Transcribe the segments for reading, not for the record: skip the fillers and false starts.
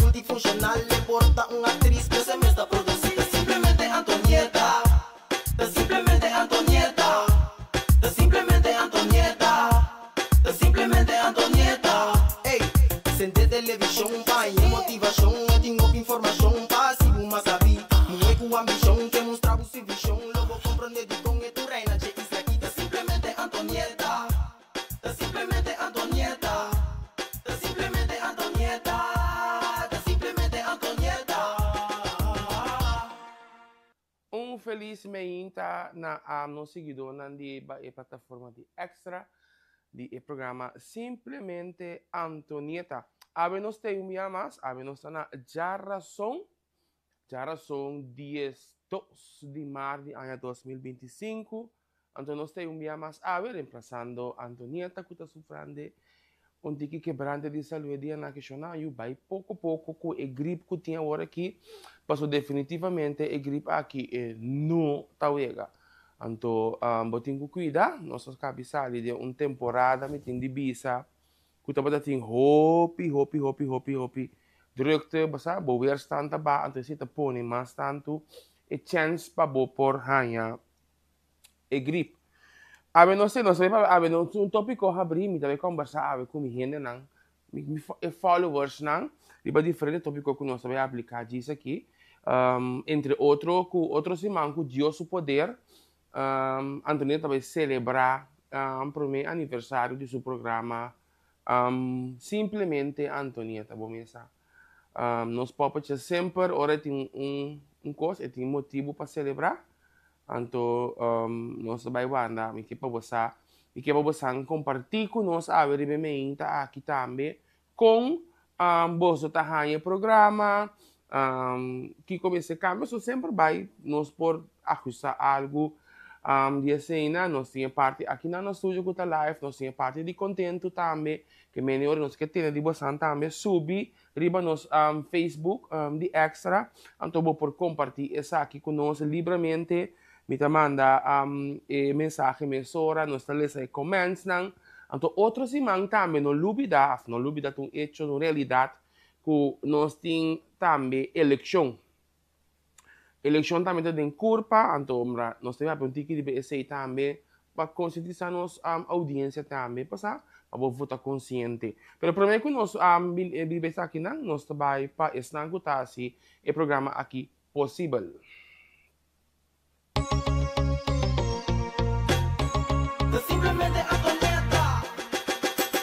multifunshonal E por ta un aktris pero e mes ta produsí Ta simplemente Antonieta Ta simplemente Antonieta Ta simplemente Antonieta Ta simplemente Antonieta Ey, sende televishon pa haña motivashon E tin hopi informashon pa hasi bo mas sabí Muhé ku ambishon ke mustra bo su vishon Lo bo komprondé dikon e tur reina dje isla aki Ta simplemente Antonieta Ta simplemente Antonieta Ta simplemente Antonieta Ta simplemente Antonieta. Un felis meinta na nos siguidónan di e plataforma di Extra di e programa Simplemente Antonieta. Awe nos ta un bia mas, awe nos ta na djarason, djarason 12 di mart di aña 2025. Anto nos ta un bia mas awe remplasando Antonieta ku ta sufrande un tiki kebrante di salú e dianan aki shona yu bai poko poko ku e grip ku tin awor aki paso definitivamente e grip aki e no ta wega. Anto bo tin ku kuida nos a kabi sali den un temporada mi tin di bisa ku tabata tin hopi hopi hopi hopi hopi drukte bo sa bo weerstand ta baha anto esei ta pone mas tantu e chèns pa bo por haña e grip. Awe no sé, no sabi papia, awe no un tópiko habrí, mi ta bai kòmbersá awe ku mi hendenan, mi mi e followersnan riba diferente tópiko ku nos ta bai apliká djis aki. Entre otro ku otro siman ku Dios su poder Antonio ta bai selebrá promé aniversario di su programa Simplemente Antonieta, bo mesa. Nos poppetje semper ora e tin un un kos e tin motibu pa selebrá. Anto nos ta bai wanda, mi ke pa bo sa, mi ke pa bo san kompartí ku nos awe riba e meinta aki tambe kon boso ta haña e programa, kiko mester kambia. So semper bai nos por ajustá algu di esena. Nos tin e parti aki na nos studio ku ta live, nos tin e parti di kontentu tambe ke mene ora nos ke tene di bosan tambe subi riba nos Facebook di Extra, anto bo por kompartí esaki ku nos libremente. Mi ta manda e mensahe mesora, nos ta lesa e commentsnan. Anto otro siman tambe no lubida, of no lubida ta un hecho, ta un realidat ku nos tin tambe elekshon. Elekshon tambe ta den kurpa, anto nos ta papia un tiki riba esei tambe pa konsientisá nos oudiensia tambe pasá pa bo vota konsiente. Pero promé ku nos biba esakinan nos ta bai pa esnan ku ta hasi e programa aki posibel. Ta simplemente Antonieta.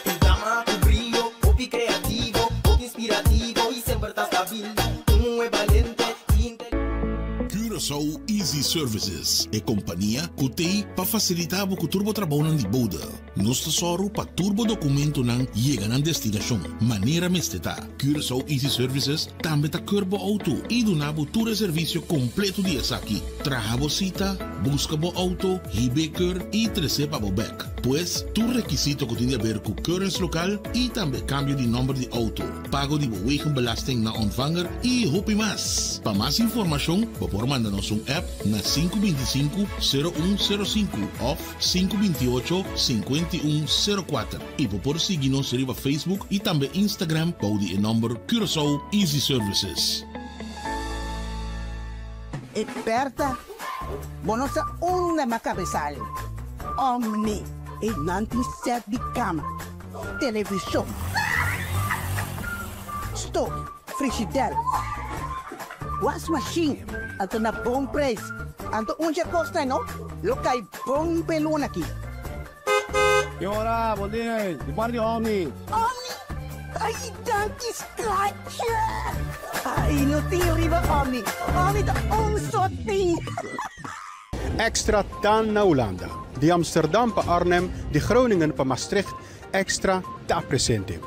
Un dama ku brio, hopi kreativo, hopi inspirativo i semper ta stabil. Un muhé balente i inteligente. Curaçao Easy Services, e kompania ku t'ei pa fasilitá bo ku tur bo trabounan di bouda. Nos ta sòru pa tur bo dokumentonan yega nan destinashon manera mester ta. Curaçao Easy Services tambe ta keur bo outo i duna bo tur e servisio kompleto di esaki, traha bo sita, buska bo outo, hib'é keur i tres'é pa bo bèk. Pues, tur rekisito ku tin di aber ku keuringslokaal i tambe kambio di nòmber di outo, pago di bo wegenbelasting na ontvanger i hopi mas. Pa mas informashon bo por manda nos un app na 525 0105 òf 528 5104 i bo por sigui nos riba Facebook i tambe Instagram bou di e nòmber Curaçao Easy Services. E Bertha, bo no sa unda m'a kabesal. Omni, e nan tin sèt di kama, televishon, stof, frishidèr, wasmashin, anto na bon preis. Anto un dje kosnan no lo kai bon p'e luna aki. Ki ora, bon dia, di parti di Omni. Omni? Ai, danki schatje! Ai, no tin riba Omni. Omni ta un sot tin. Extra ta na Hulanda. Di Amsterdam pa Arnhem, di Groningen pa Maastricht, Extra ta presente.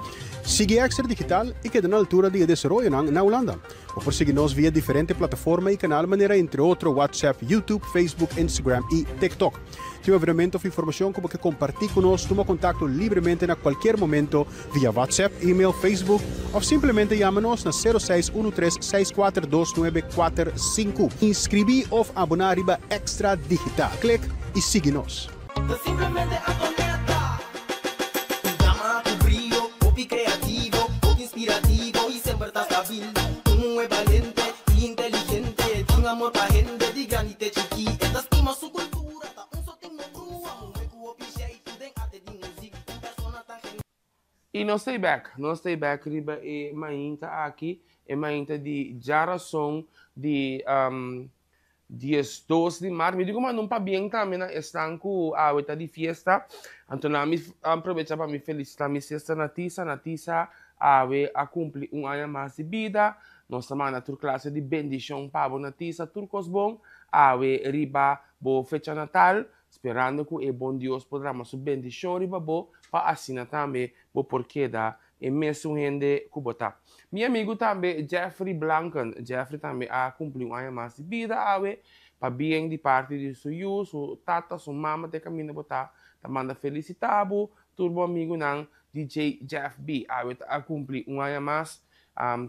Sigui Extra Digital i keda na altura di e desaroyonan na Hulanda. Bo por sigui nos via diferente plataforma i kanal manera entre otro WhatsApp, YouTube, Facebook, Instagram i TikTok. Tin un evenemento of informashon ku bo ke kompartí ku nos, tuma kontakto libremente na kualkier momento via WhatsApp, email, Facebook of simplemente yama nos na 06 13 64 2945. Inskribí of aboná riba Extra Digital. Klik i sigui nos. Ta simplemente Antonieta. Un dama ku brio, hopi kreativo, hopi inspirativo i semper ta stabil. Nos ta bek, nos ta bek riba e mainta aki, e mainta di djarason di 12 di mart. Mi di ku manda un pabien tambe na esnan ku awe ta di fiesta. Anto na mi aprovecha pa mi felisita mi sister Natisa. Natisa awe a kumpli un aña mas di bida. Nos ta manda tur klase di bendishon pa bo, Natisa, tur kos bon awe riba bo fecha natal, sperando ku e bon Dios por drama su bendishon riba bo pa asina tambe bo por keda e mesun hende ku bo ta. Mi amigu tambe Jeffrey Blanken, Jeffrey tambe a kumpli un aña mas di bida awe, pabien di parti di su yu, su tata, su mama te kaminda bo ta, ta manda felisita bo, tur bo amigunan, DJ Jeff B awe ta a kumpli un aña mas,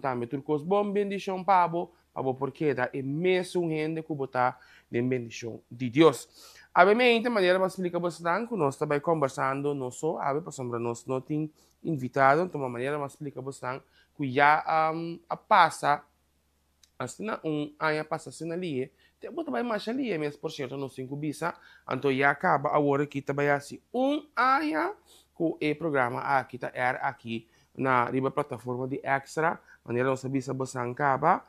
tambe tur kos bon, bendishon pa bo, pa bo por keda e mesun hende ku bo ta den bendishon di Dios. Awe mente manera bo a splika bosnan ku nos ta bai kombersando no so awe pasobra nos no tin invitado, anto manera bo a splika bosnan ku ya a pasa asina un aña pasa asina lihe, te bo ta bai masha lihe mes por sierto nos tin ku bisa, anto ya kaba awor aki ta bai hasi un aña ku e programa aki ta air aki na riba plataforma di Extra, manera nos a bisa bosan kaba,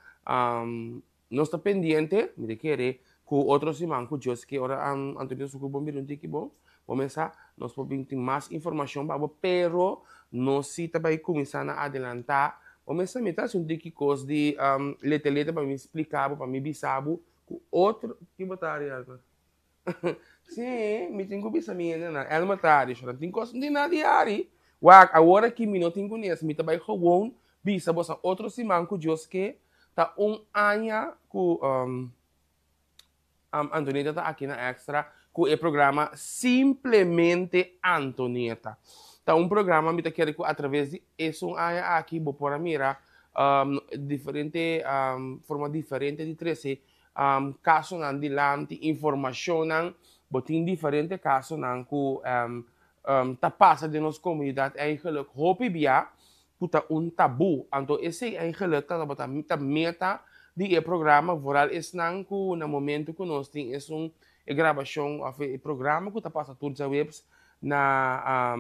nos ta pendiente, mi ta kere ku otro siman ku Dios ke ora Antonio su ku bon bira un tiki bon, bo mesa nos por bin tin mas informashon pa bo, pero nos si ta bai kuminsá na adelantá, bo mesa mi ta hasi un tiki kos di lete lete pa mi splika bo, pa mi bisa bo ku otro, ki bo ta hari Albert? Sí, mi tin ku bisa mi hendenan, Elmer ta hari, shora tin kos di na di hari. Wak, awor aki mi no tin ku nes, mi ta bai gewoon bisa boso otro siman ku Dios ke ta un aña ku Antonieta ta aki na Extra ku e programa Simplemente Antonieta. Ta un programa mi ta kere ku atraves di esun aña aki bo por a mira diferente forma diferente di trese Kasonan dilanti, informashonnan, bo tin diferente kasonan ku ta pasa den nos komunidat eigenlijk hopi bia ku ta un tabú. Anto esei eigenlijk ta tabata ta meta di e programa, vooral esnan ku na momento ku nos tin esun e grabashon òf e programa ku ta pasa tur djaweps na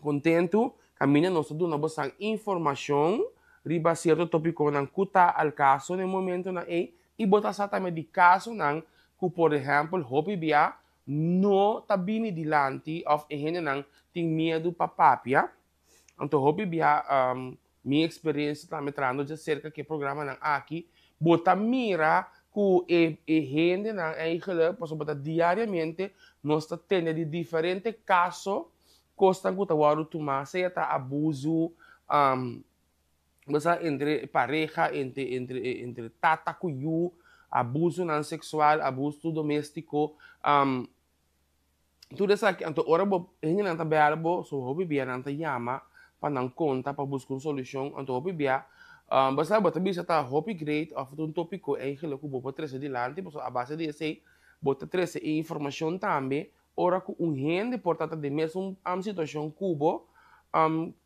Kontentu kaminda nos ta duna bosan informashon riba sierto topikonan ku ta al kaso na e momentonan ei i bo ta sa tambe di kasonan ku por ehèmpel hopi bia no ta bini dilanti òf e hendenan tin miedu pa papia. Anto hopi bia Mi eksperensia tambe trahando djaserka ku e programanan aki, bo ta mira ku e e hendenan eigenlijk, pasobra ta diariamente nos ta tende di diferente kaso, kosnan ku ta wòrdu tumá, sea ta abusu, bo sa entre pareha, entre entre entre tata ku yu, abusunan seksual, abusu doméstiko. Tur esaki, anto ora bo hendenan ta bèl bo, so hopi bia nan ta yama pa nan konta pa buska un solushon, anto hopi bia bo sa bo ta bisa ta hopi great òf ta un topiko eigentlik ku bo por trese dilanti, pasobra a base di esei bo ta trese e informashon tambe ora ku un hende por ta ta den mesun situashon ku bo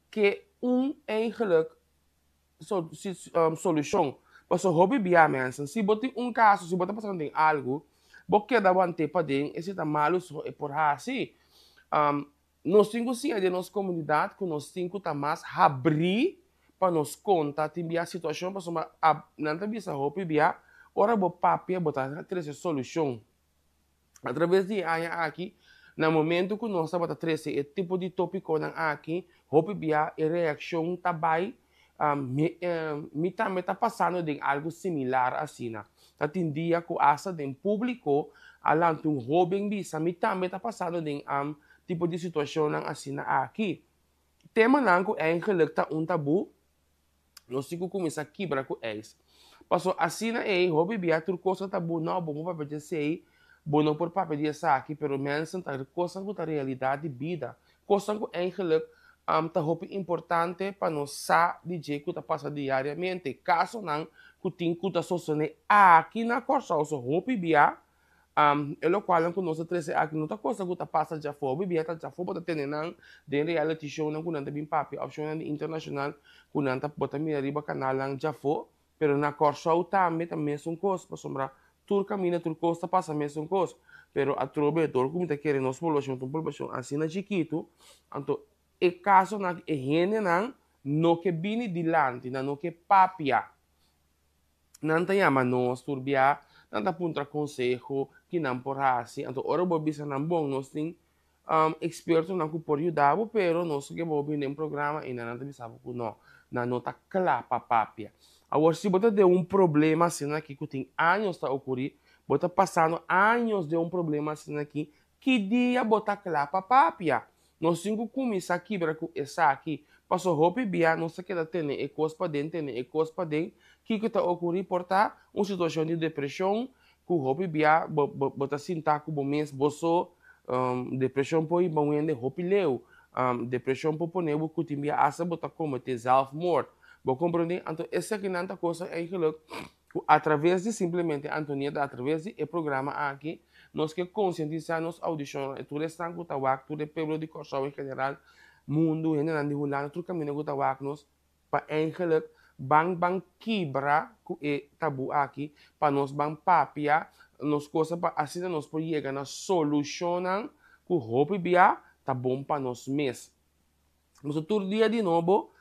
ke un eigentlik solushon. Pasobra hopi bia mensen, si bo tin un kaso, si bo ta pasando den algu, bo keda want'é paden, esei ta malu so e por hasi. Nos tin ku siña den nos komunidat ku nos tin ku ta mas habrí pa nos konta tin bia situashon, pasobra nan ta bisa hopi bia, ora bo papia bo ta trese solushon. Atraves di e aña aki, na momento ku nos tabata trese e tipo di topikonan aki, hopi bia e reakshon ta bai, Mi tambe ta pasando den algu similar asina. Ta tin dia ku asta den públiko a lanta un hóben bisa, Mi tambe ta pasando den tipo di situashonnan asina aki. Temanan ku eigenlijk ta un tabú, Nos tin ku kuminsá kibra ku eis. Paso asina ei hopi bia tur kos ta tabú, no bo por papia di esei, bo no por papia di esaki, pero mensen ta kosnan ku ta realidat di bida, kosnan ku eigenlijk ta hopi importante pa nos sa di dje ku ta pasa diariamente, kasonan ku tin ku ta sosone aki na Kòrsou, so hopi bia E lokualnan ku nos ta trese aki no ta kosa ku ta pasa djafó. Hopi bia ta djafó bo ta tene nan den reality shownan ku nan ta bin papia òf shownan di internashonal ku nan ta bo ta mira riba kanalnan djafó. Pero na Kòrsou tambe ta mesun kos pasobra tur kaminda tur kos ta pasa mesun kos. Pero atrobe dor ku mi ta kere nos poblashon ta un poblashon asina chikitu anto. E kasonan aki e hendenan no ke bini dilanti, nan no ke papia. Nan ta yama nos tur bia, nan ta puntra konseho ki nan por hasi. Anto ora bo bisa nan bon nos tin ekspertonan ku por yuda bo pero nos ke bo bini den programa i nan ta bisa bo ku no, nan no ta kla pa papia. Awor si bo ta den un problema asina aki ku tin años ta okuri, bo ta pasando años den un problema asina aki, ki dia bo ta kla pa papia? Nos tin ku kuminsá kibra ku esaki, paso hopi bia nos ta keda tene e kos paden, tene e kos paden, kiko ta okurí por ta un situashon di depreshon ku hopi bia bo bo ta sinta ku bo mes bo so, depreshon por hiba un hende hopi leu, depreshon por pone bo ku tin bia asta bo ta kometé zelfmoord, bo komprendé? Anto esakinan ta kosnan eigenlijk ku atraves di simplemente Antonieta, atraves di e programa aki, nos ke konsientisá nos audishonnan, e tur esnan ku ta wak, tur e pueblo di Kòrsou en general, mundu, hendenan di Hulanda, tur kaminda ku ta wak nos, pa eigenlijk ban ban kibra ku e tabú aki, pa nos ban papia nos kosa pa asina nos por yega na solushonnan ku hopi bia ta bon pa nos mes. Pasobra tur dia di nobo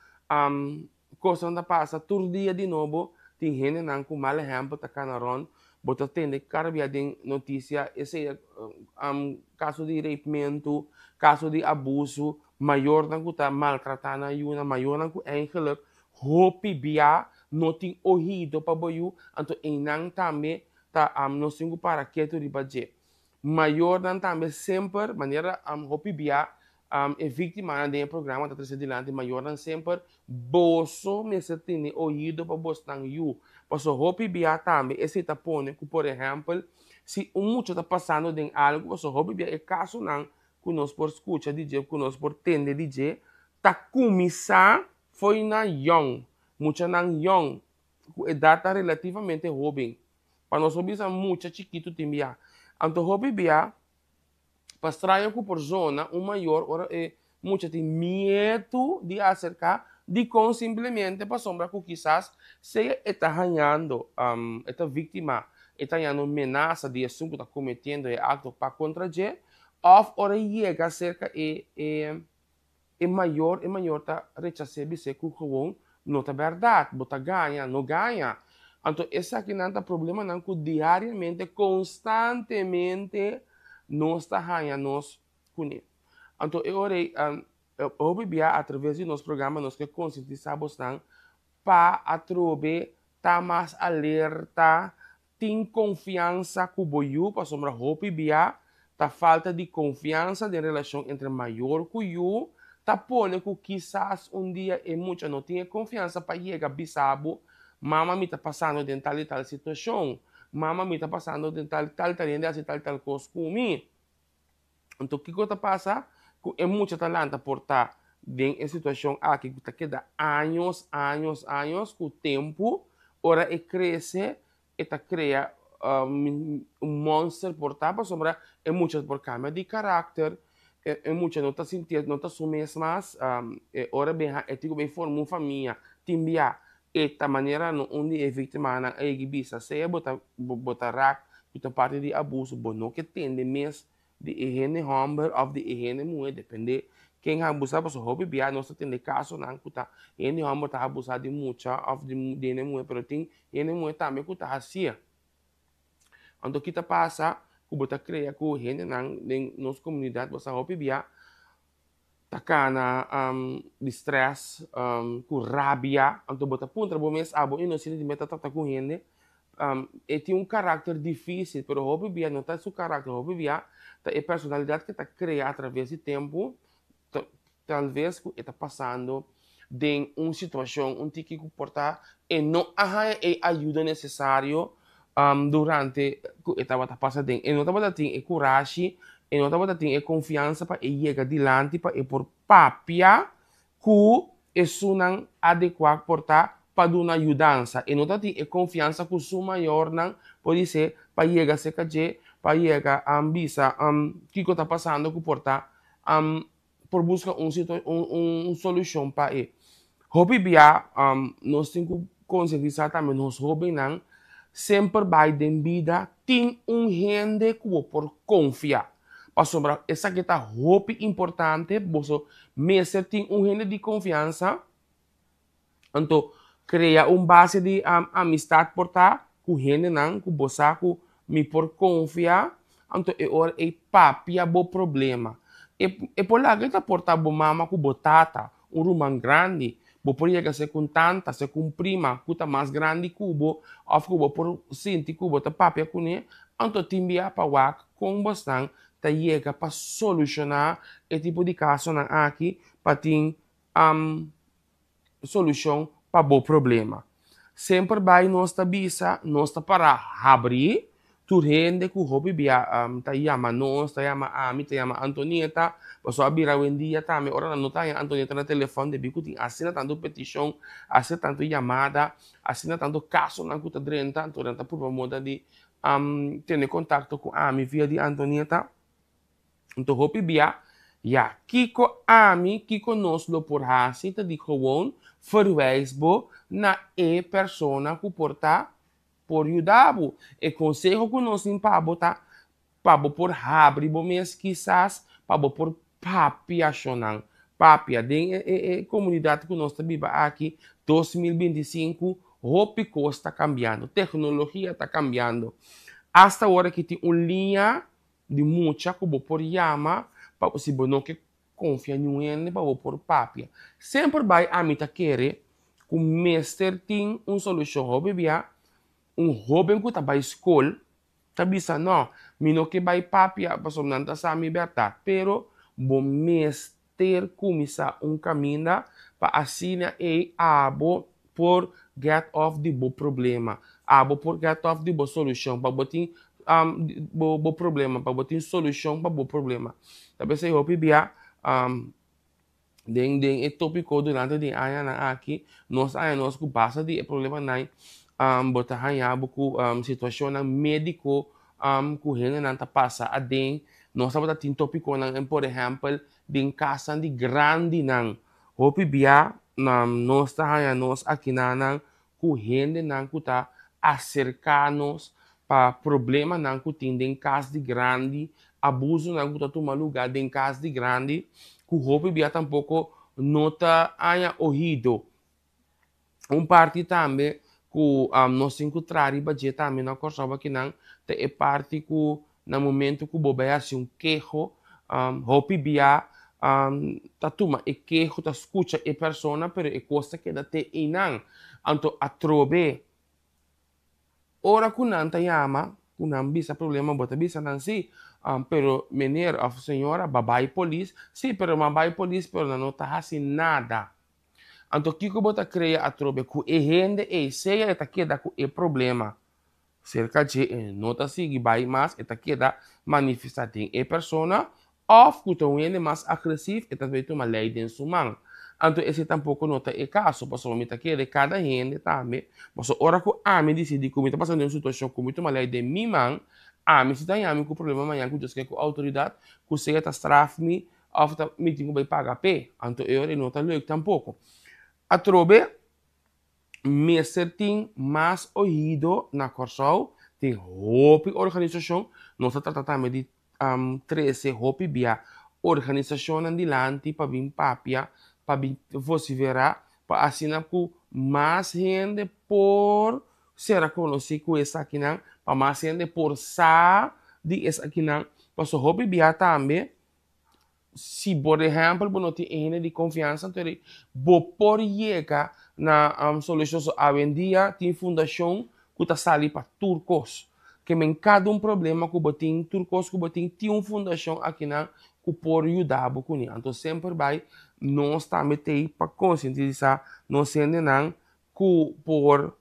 kosnan ta pasa, tur dia di nobo tin hendenan ku mal ehèmpel ta kana rònt, bo ta tende kada bia den notisia esei kaso di reipmentu, kaso di abusu, mayornan ku ta maltratá nan yunan, mayornan ku eigenlik hopi bia no tin ohido pa bo yu, anto einan tambe ta nos tin ku para ketu riba dje. Mayornan tambe semper, manera hopi bia e víktimanan den e programa ta trese dilanti, mayornan semper, boso mester tene oido pa bosnan yu. Pasobra hopi bia tambe esei ta pone ku, por ehèmpel, si un mucha ta pasando den algu, pasobra hopi bia e kasonan ku nos por skucha di dje, ku nos por tende di dje, ta kuminsá fo'i na yòn, muchanan yòn, ku edat ta relativamente hóben. Pa nos por bisa mucha chikitu tin bia. Anto hopi bia pa straño ku por zona un mayor ora e mucha tin miedu di aserká dikon simplemente pasobra ku kisas sea e ta hañando e ta víktima e ta hañando menasa di esun ku ta kometiendo e akto pa kontra dje òf ora e yega serka e e E mayor, e mayor ta rechas'é bis'é ku gewoon no ta bèrdat, bo ta gaña, no gaña. Anto esakinan ta problemanan ku diariamente, konstantemente nos ta haña nos kuné. Anto e ora ei, hopi bia atraves di nos programa nos ke konsientisá bosnan pa atrobe ta mas alerta Tin konfiansa ku bo yu pasobra hopi bia ta falta di konfiansa den relashon entre mayor ku yu ta pone ku kisas un dia e mucha no tin e konfiansa pa yega bisa bo, Mama mi ta pasando den tal i tal situashon, mama mi ta pasando den tal tal tal hende hasi tal tal kos ku mi. Anto kiko ta pasa? Ku e mucha ta lanta por ta den e situashon aki ku ta keda años, años, años ku tempu ora e krese e ta krea un monster por ta pasobra e mucha por kambia di karakter, e mucha no ta sintié, no ta su mes mas, e ora bin e tin ku bin forma un famia tin bia e ta manera no un di e víktimanan a yegi bisa sea bo ta bo ta rak ku ta parti di abuso bo no ke tende mes di e hende hòmber òf di e hende muhé dependé ken a abusá pasobra hopi bia nos ta tende kasonan ku ta hende hòmber ta abusá di mucha òf di hende muhé pero tin hende muhé tambe ku ta hasié anto ki ta pasa ku bo ta krea ku hendenan den nos komunidat bo sa hopi bia ta kana di stress, ku rabia, anto bo ta puntra bo mes abo inosente di meta trata ku hende, e tin un karakter difisil, pero hopi bia no ta su karakter, hopi bia ta e personalidat ke ta krea atraves di tempu, talves ku e ta pasando den un situashon un tiki ku por ta e no a haña e ayuda nesesario durante ku e tabata pasa den. E no tabata tin e kurashi, e no tabata tin e konfiansa pa e yega dilanti pa e por papia ku esunnan adekuá por ta pa duna yudansa. E no ta tin e konfiansa ku su mayornan podisé pa yega serka dje, pa yega bisa kiko ta pasando ku por ta por buska un un solushon pa e. Hopi bia nos tin ku konsientisá tambe nos hóbennan semper bai den bida tin un hende ku bo por konfia. Pasobra esaki ta hopi importante, boso mester tin un hende di konfiansa, anto krea un base di amistat por ta ku hendenan ku bo sa ku mi por konfia, anto e ora ei papia bo problema. E por laga e ta por ta bo mama ku bo tata, un ruman grandi, bo por yega ser ku un tanta, ser ku un prima ku ta mas grandi ku bo òf ku bo por sinti ku bo ta papia kuné, anto tin bia pa wak kon bosnan ta yega pa solushoná e tipo di kasonan aki pa tin solushon pa bo problema. Semper bai nos ta bisa, nos ta para habri, tur hende ku hopi bia ta yama nos, ta yama ami, ta yama Antonieta, pasobra a bira awendia tambe ora nan no ta haña Antonieta na telefòn debí ku tin asina tantu petishon, asina tantu yamada, asina tantu kasonan ku ta drenta, anto nan ta purba moda di tene kontakto ku ami via di Antonieta. Anto hopi bia, ya, kiko ami, kiko nos lo por hasi ta di gewoon verwijs bo na e persona ku por ta por yuda bo. E konseho ku nos tin pa bo ta pa bo por habri bo mes kisas pa bo por papia shonnan. Papia den e komunidat ku nos ta biba aki 2025 hopi kos ta kambiando, teknologia ta kambiando. Asta ora ki tin un liña di mucha ku bo por yama pa si bo no ke konfia niun hende pa bo por papia. Semper bai ami ta kere ku mester tin un solushon. Hopi bia un hoben ku ta bai skol ta bisa no, mi no ke bai papia pasobra nan ta sa mi bèrdat. Pero bo mester kuminsá un kaminda pa asina ei abo por get off di bo problema, abo por get off di bo solushon pa bo tin bo bo problema, pa bo tin solushon pa bo problema. Ta p'esei hopi bia den den e topiko durante di e añanan aki nos a haña nos ku basta di e problemanan bo ta haña bo ku situashonnan mediko ku hendenan ta pasa aden. Nos tabata tin topikonan por ehèmpel den kasnan di grandinan. Hopi bia nos ta haña nos akinanan ku hendenan ku ta aserká nos pa problemanan ku tin den kas di grandi, abusonan ku ta tuma lugá den kas di grandi, ku hopi bia tampoko no ta haña ohido. Un parti tambe ku nos tin ku traha riba dje tambe na Kòrsou akinan ta e parti ku na momento ku bo bai hasi un keho, hopi bia ta tuma e keho, ta skucha e persona, pero e kos ta keda te einan. Anto atrobe ora ku nan ta yama, ku nan bisa problema, bo ta bisa nan si, pero meneer òf señora ba bai polis, si pero m'a bai polis pero nan no ta hasi nada. Anto kiko bo ta krea atrobe ku e hende ei sea e ta keda ku e problema. Serka dje e no ta sigui bai mas, e ta keda manifestá den e persona, òf ku ta un hende mas agresiv e ta bai tuma lei den su man. Anto esei tampoko no ta e kaso, pasobra mi ta kere kada hende tambe, pasobra ora ku ami disidí ku mi ta pasando den un situashon ku mi tuma lei den mi man, ami si ta haña mi ku problema mañana ku Dios ke ku outoridat ku sea ta straf mi òf ta mi tin ku bai paga p'e. Anto e ora ei no ta leuk tampoko. Atrobe. Mester tin mas oido na Kòrsou, tin hopi organisashon, nos ta trata tambe di trese hopi bia organisashonnan dilanti pa bin papia, pa bin vosiferá, pa asina ku mas hende por sera konosí ku esakinan, pa mas hende por sa di esakinan, pasobra hopi bia tambe Si por ehèmpel bo no tin e hende di konfiansa anto bo por yega na solushon. So awendia tin fundashon ku ta sali pa tur kos. Ke men kada un problema ku bo tin, tur kos ku bo tin, tin un fundashon akinan ku por yuda bo kuné. Anto semper bai nos tambe t'ei pa konsientisá nos hendenan ku por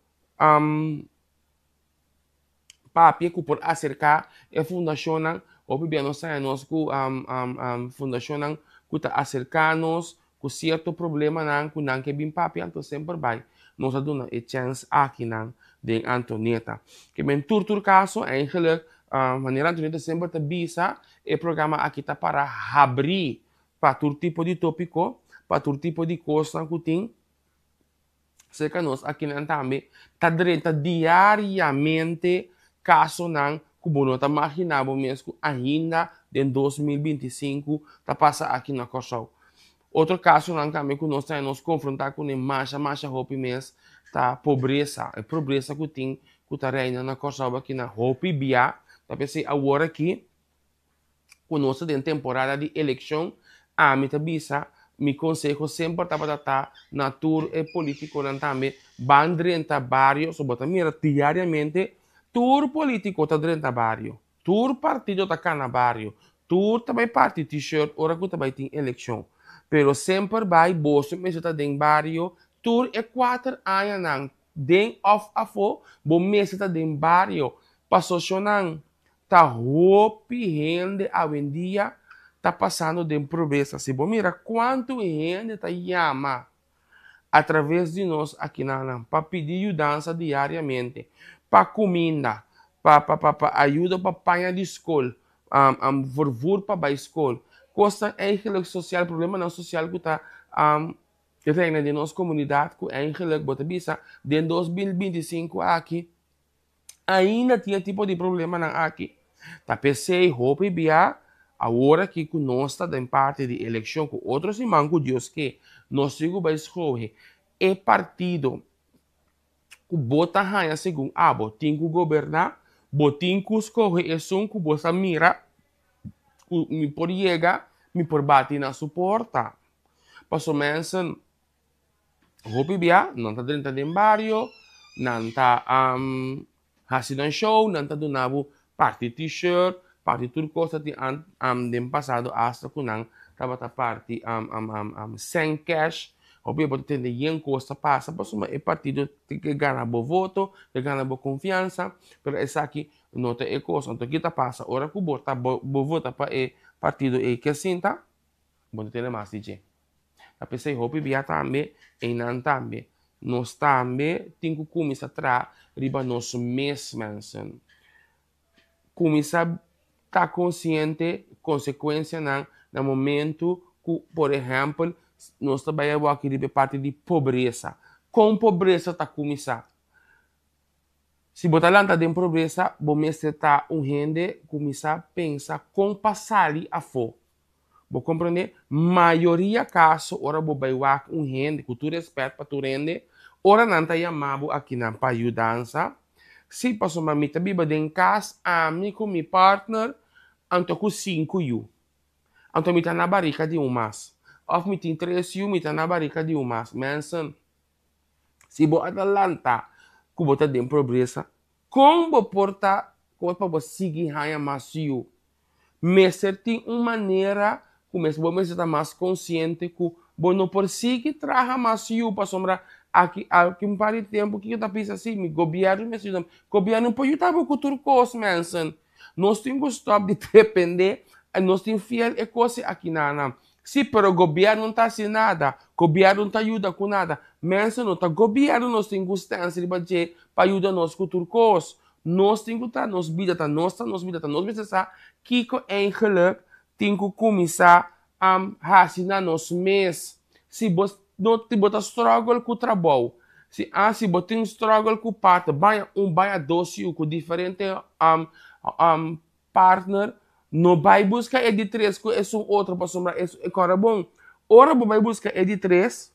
papia ku por aserká e fundashonnan. Hopi bia nos haña nos ku fundashonnan ku ta aserká nos ku sierto problemanan ku nan ke bin papia, anto semper bai nos a duna e chèns akinan den Antonieta. Ke men tur tur kaso eigenlijk manera Antonieta semper ta bisa e programa aki ta para habrí pa tur tipo di tópiko, pa tur tipo di kosnan ku tin. Serka nos akinan tambe ta drenta diariamente kasonan ku bo no ta maginá bo mes ku ainda. den 2025 ta pasa aki na Kòrsou. Otro kasonan tambe ku nos ta nos konfrontá kuné masha masha hopi mes ta pobresa. E pobresa ku tin ku ta reina na Kòrsou aki na hopi bia. Ta p'esei awor aki ku nos ta den temporada di elekshon, ami ta bisa mi konseho semper tabata ta na tur e politikonan tambe ban drenta bario, so bo ta mira diariamente tur politiko ta drenta bario. Tur partido ta kana bario. Tur ta bai parti t-shirt ora ku ta bai tin elekshon. Pero semper bai boso mester ta den bario tur e kuater añanan den òf afó bo mester ta den bario pasoshonnan ta hopi hende awendia ta pasando den pobresa. Si bo mira kuantu hende ta yama atraves di nos akinanan pa pidi yudansa diariamente, pa kuminda, pa pa pa pa ayuda pa paña di skol, vervoer pa bai skol, kosnan eigenlijk sosial, problemanan sosial ku ta reina den nos komunidat ku eigenlijk bo ta bisa den 2025 aki ainda tin e tipo di problemanan aki. Ta p'esei hopi bia awor aki ku nos ta den parti di elekshon ku otro siman ku Dios ke nos tin ku bai skohe e partido ku bo ta haña segun abo tin ku goberná, bo tin ku skohe esun ku bo sa mira ku mi por yega, mi por bati na su porta. Pasobra mensen Hopi bia nan ta drenta den bario, nan ta hasi nan show, nan ta duna bo parti t-shirt, parti tur kos ta tin den pasado asta ku nan tabata parti sèn cash. Hopi bia bo ta tende yen kos ta pasa pasobra e partido ke gana bo voto, ke gana bo konfiansa, pero esaki no ta e kos. Anto ki ta pasa ora ku bo ta bo vota pa e partido ei ke sinta, bo no tene mas di dje. Ta p'esei hopi bia tambe, einan tambe. Nos tambe tin ku kuminsá traha riba nos mes mensen. Kuminsá ta konsiente konsekuensianan na momentu ku, por ehèmpel, nos ta bai awor riba e parti di pobresa. Kon pobresa ta kuminsá? Si bo ta lanta den pobresa, bo mester ta un hende kuminsá pensa kon pa sali afó. Bo komprendé? Mayoria kaso ora bo bai wak un hende, ku tur rèspèt pa tur hende, ora nan ta yama bo akinan pa yudansa, si pasobra mi ta biba den kas ami ku mi partner anto ku sinku yu. Anto mi ta na barika di un mas. Òf mi tin tres yu mi ta na barika di un mas. Mensen, si bo a ta lanta ku bo ta den pobresa, kon bo por ta kon pa bo sigui haña mas yu? Mester tin un manera ku mes bo mester ta mas konsiente ku bo no por sigui traha mas yu pasobra aki aki un par di tempu kiko ta bisa si mi gobièrnu mester yuda mi. Gobièrnu por yuda bo ku tur kos mensen. Nos tin ku stòp di dependé nos tin fiel e kos aki na nan. Si pero gobièrnu no ta hasi nada, gobièrnu no ta yuda ku nada. Mensen no ta gobièrnu nos tin ku stèns riba dje pa yuda nos ku tur kos. Nos tin ku ta nos bida ta nos ta nos bida ta nos mester sa kiko eigenlijk tin ku kuminsá hasi na nos mes. Si bo no bo ta struggle ku trabou, si a si bo tin struggle ku partner, baña un baña dos yu ku diferente partner, no bai buska e di tres ku esun otro pasobra e kòrda bon. Ora bo bai buska e di tres,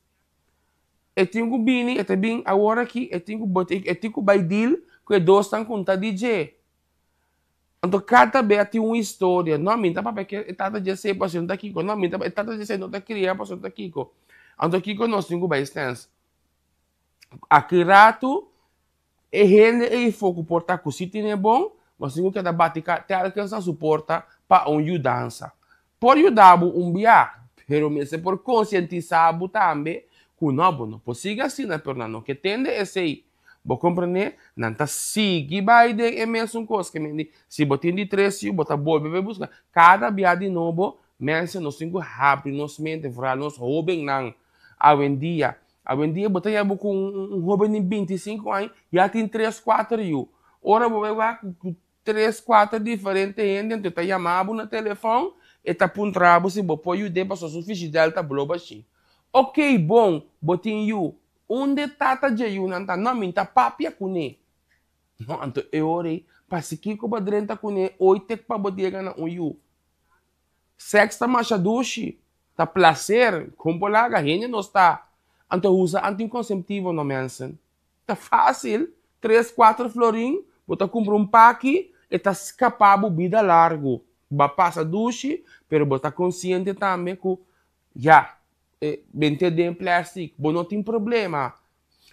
E tin ku bini, e ta bin awor aki, e tin ku e tin ku bai deal ku e dosnan ku ta di dje. Anto kada be a tin un historia, no mi ta papia ke e tata dje esei pasobra no ta kiko, no mi ta e tata dje esei no ta kria pasobra no ta kiko. Anto kiko nos tin ku bai stens. Aki ratu E hende ei for ku por ta ku si tene bon, nos tin ku keda bati telkens na su porta pa un yudansa. Por yuda bo un bia, pero mester por konsientisá bo tambe ku no, bo no por sigui asina, pero nan no ke tende esei. Bo komprendé? Nan ta sigui bai den e mesun kos. Ke mende, si bo tin di tres yu, bo ta bolbe bai buska. Kada bia di nobo, mensen, nos tin ku habri nos mente, vooral nos hóbennan awendia. Awendia bo ta yaba ku un hoben di 25 aña ya tin tres kuater yu. Ora bo bai wak ku tres kuater diferente hende anto e ta yama bo na telefòn e ta puntra bo si bo por yud'é pasobra su fishidèl ta blo bashí. Oke bon, bo tin yu. Unda e tata dje yunan ta? No, mi ta papia kuné. No, anto e ora ei, pasikiko bo a drenta kuné? Oi tek pa bo yega na un yu. Sèks ta masha dushi, ta plaser, kon por laga hende nos ta. Anto usa anticonceptivo no mensen. Ta fácil, tres kuater florin, bo ta kumpra un paki, e ta skapá bo bida largu. Bo a pasa dushi, pero bo ta konsiente tambe ku ya, e bent'é den plastic, bo no tin problema.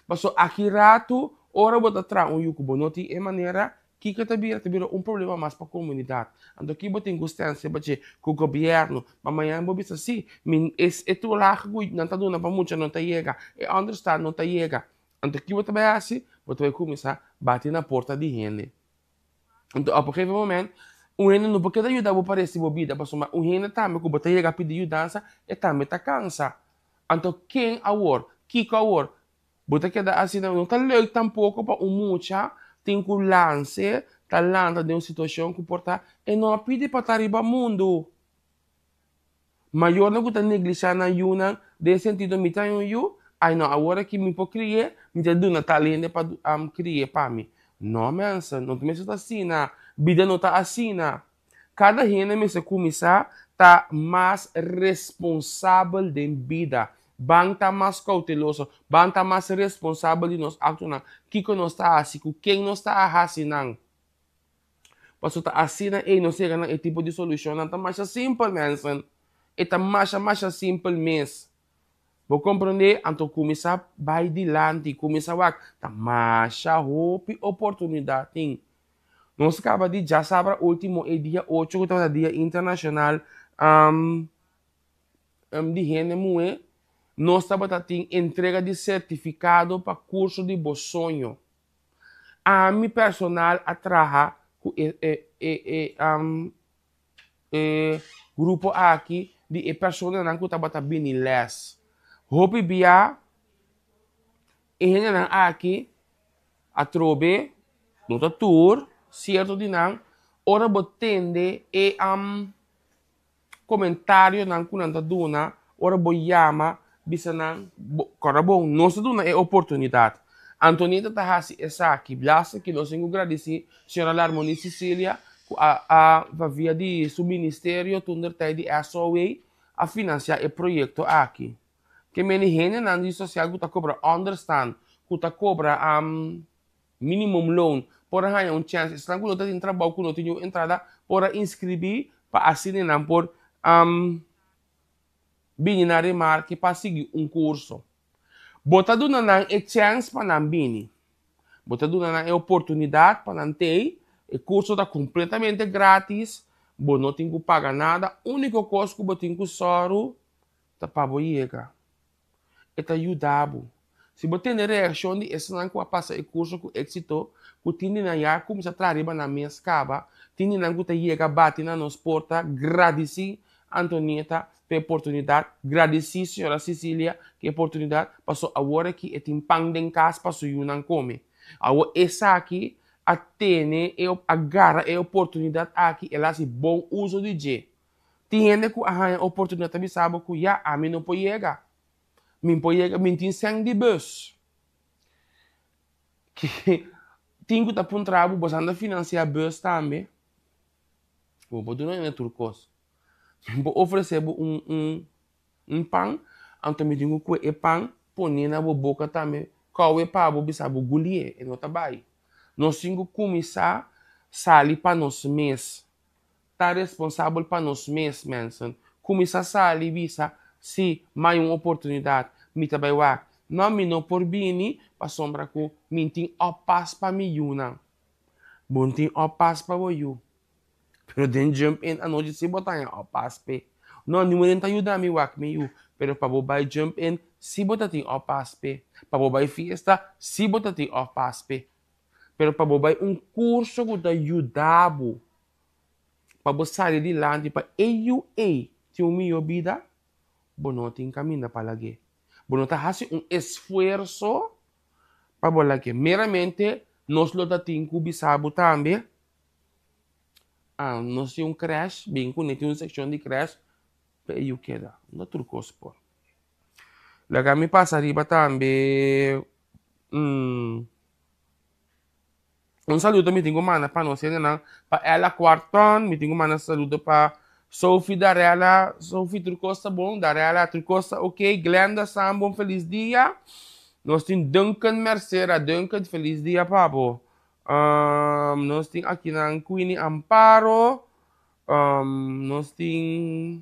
Paso aki ratu, ora bo ta traha un yu ku bo no tin e manera, kiko ta bira? Ta bira un problema mas pa komunidat. Anto ki bo tin ku stensia pa dje ku gobièrnu? Pa mañana bo bisa, si, mi es e tulahe ku nan ta duna pa mucha no ta yega, e ònderstaan no ta yega. Anto ki bo ta bai hasi? Bo ta bai kuminsá bati na porta di hende. Anto op un gegeven moment, un hende no por keda yuda bo pa resti bo bida, pasobra un hende tambe ku bo ta yega pidi yudansa, e tambe ta kansa. Anto ken awor? Kiko awor? Bo ta keda asina, no ta leuk tampoko pa un mucha tin ku lanse ta lanta den un situashon ku por ta e no a pidi pa ta riba mundu. Mayornan ku ta neglishá nan yunan den e sentido mi ta un yu, ai no awor aki mi por kri'é, mi ta duna tal hende pa kri'é pa mi. No mensen, no ta mester ta asina, bida no ta asina. Kada hende mester kuminsá ta mas responsabel den bida. Ban ta mas kouteloso, ban ta mas responsabel di nos aktonan, kiko nos ta hasi, ku ken nos ta a hasi nan. Pasobra ta asina ei nos yega na e tipo di solushonnan. Ta masha simpel mensen, e ta masha masha simpel mes. Bo komprondé? Anto kuminsá bai dilanti, kuminsá wak, ta masha hopi oportunidat tin. Nos kaba di djasabra ultimo e dia ocho ku tabata dia internashonal di hende muhé, nos tabata tin entrega di sertifikado pa kurso di bo soño. Ami personal a traha ku e e e e e grupo aki di e personanan ku tabata bini lès. Hopi bia e hendenan aki Atrobe, no ta tur, sierto di nan, ora bo tende e komentarionan ku nan ta duna, ora bo yama, bisa nan, bo, kòrda bon, nos ta duna e oportunidat. Antonieta ta hasi esaki. Blasta ki nos tin ku gradisí señora Larmonie Cecilia ku a a pa via di su ministerio toentertijd di SOA a finansiá e proyekto aki. Ke meni hendenan di sosial ku ta kobra ònderstan, ku ta kobra minimumloon por a haña un chèns. Esnan ku no ta tin trabou, ku no tin niun entrada por a inskribí pa asina nan por bini na remarke pa sigui un kurso. Bo ta duna nan e chèns pa nan bini. Bo ta duna nan e oportunidat pa nan tei. E kurso ta kompletamente grátis. Bo no tin ku paga nada. Úniko kos ku bo tin ku sòru ta pa bo yega. E ta yuda bo. Si bo tende reakshon di esnan ku a pasa e kurso ku éksito, ku tin di nan ya a kuminsá traha riba nan mes kaba, tin di nan ku ta yega bati na nos porta, gradisí Antonieta pa e oportunidat, gradisí señora Cecilia ku e oportunidat, pasobra awor aki e tin pan den kas pa su yunan kome. Awor esaki a tene e a gara e oportunidat aki, el a hasi bon uso di dje. Tin hende ku a haña oportunidat ta bisa bo ku ya, ami no por yega. Mi por yega, mi tin sèn di bus. Tin ku ta puntra bo, boso anda finansiá bus tambe? Bo por duna hende tur kos. Mi por ofresé bo un un un pan, anto mi tin ku kue e pan pone na bo boka tambe, kouwe pa bo bisa bo gulié, e no ta bai. Nos tin ku kuminsá sali pa nos mes. Ta responsabel pa nos mes, mensen. Kuminsá sali bisa, Si, m'ay un oportunidat, mi ta bai wak. No, mi no por bini pasobra ku mi tin oppas pa mi yunan. Bo no tin oppas pa bo yu. Pero den jump in anochi si bo ta haña oppas p'e. No, niun ta yuda mi wak mi yu. Pero pa bo bai jump in si bo ta tin oppas p'e. Pa bo bai fiesta si bo ta tin oppas p'e. Pero pa bo bai un kurso ku ta yuda bo pa bo sali dilanti pa e yu ei tin un mihó bida, bo no tin kaminda pa lag'é. Bo no ta hasi un esfuerso pa bo lag'é. Meramente nos lo ta tin ku bisa bo tambe, ah, nos tin un krèsh, bin kuné tin un sekshon di krèsh pa e yu keda. No tur kos por. Laga mi pasa riba tambe. Un saludo mi tin ku manda pa nos hendenan, pa Ella Cuarton, mi tin ku manda saludo pa Sophie Darella, Sophie tur kos ta bon, Darella tur kos ta ok, Glenda Sambo un felis dia. Nos tin Duncan Mercera, Duncan felis dia pa bo. Um, nos tin akinan Queenie Amparo, um, nos tin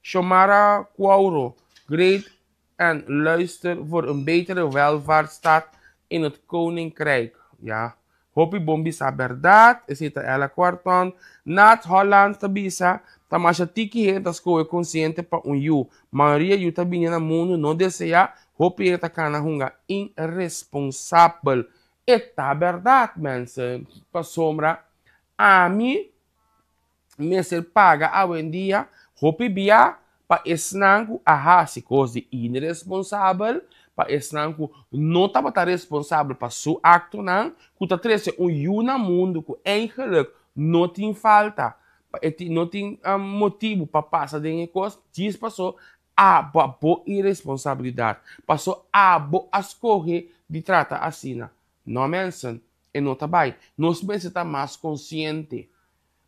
Shomara Cuauro, Great en luister voor een betere welvaartsstaat in het Koninkrijk. Ja, hopi bon bisa berdad, esei ta Ella Kwarton. Nat Holland ta bisa, ta masha tiki hende ta skohe konsiente pa un yu. Mayoria yu ta bini na mundu no deseá, hopi hende ta kana hunga iresponsabel. E ta berdad, mensen, pasobra ami mester paga awendia hopi bia pa esnan ku a hasi kos di inresponsabel, pa esnan ku no tabata responsabel pa su aktonan, ku ta trese un yu na mundu ku eigenlik no tin falta, pa e tin no tin motibu pa pasa den e kos, djis paso abo a bo iresponsabilidat, paso abo a skohe di trata asina. No mensen, e no ta bai. Nos mester ta mas konsiente.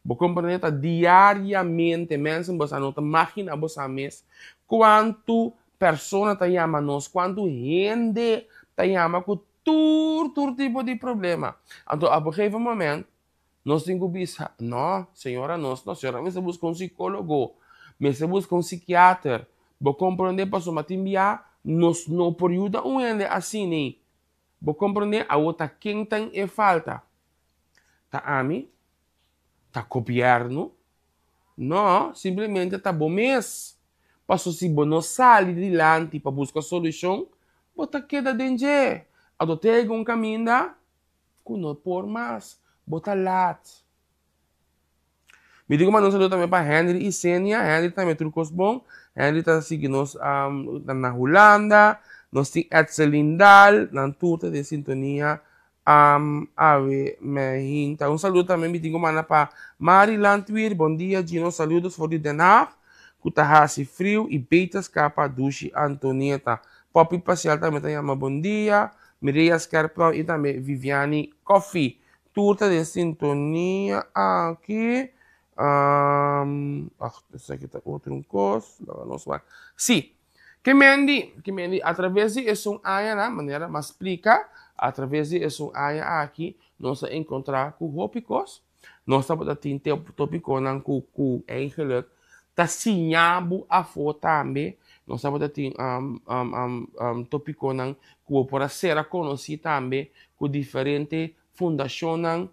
Bo komprendé ta diariamente mensen bosa no ta magina bosa mes kuantu persona ta yama nos, kuantu hende ta yama ku tur tur tipo di problema. Anto op un gegeven moment nos tin ku bisa no señora nos no señora mester buska un psicologo, mester buska un psikiater. Bo komprendé pasobra tin bia nos no por yuda un hende asina. Bo komprendé awor ta ken ta e falta? Ta ami? Ta gobièrnu? No, simplemente ta bo mes. Paso si bo no sali dilanti pa buska solushon, bo ta keda den dje. Anto te yega un kaminda ku no por mas, bo ta lat. Mi tin ku manda un saludo tambe pa Henry i Senia. Henry tambe tur kos bon. Henry ta sigui nos na Hulanda. Nos tin Edsel Lindal. Nan tur ta den sintonia Awe Mehinta. Un saludo tambe mi tin ku manda pa Mari Landweer. Bon dia Gino, saludos for di Den Haag ku ta hasi friu i beter skapa dushi Antonieta. Poppy Pasial tambe ta yama bon dia. Mireya Skerplow i tambe Viviani Coffee. Tur ta den sintonia aki. Ach, esaki ta otro un kos. Laga nos wak. Sí. Ke mendi, ke mendi atraves di esun añanan, manera m'a splika, atraves di esun aña aki nos a enkontrá ku hopi kos. Nos tabata tin topikonan ku ku eigenlijk ta siña bo afó tambe. Nos tabata tin topikonan ku bo por a sera konosí tambe ku diferente fundashonnan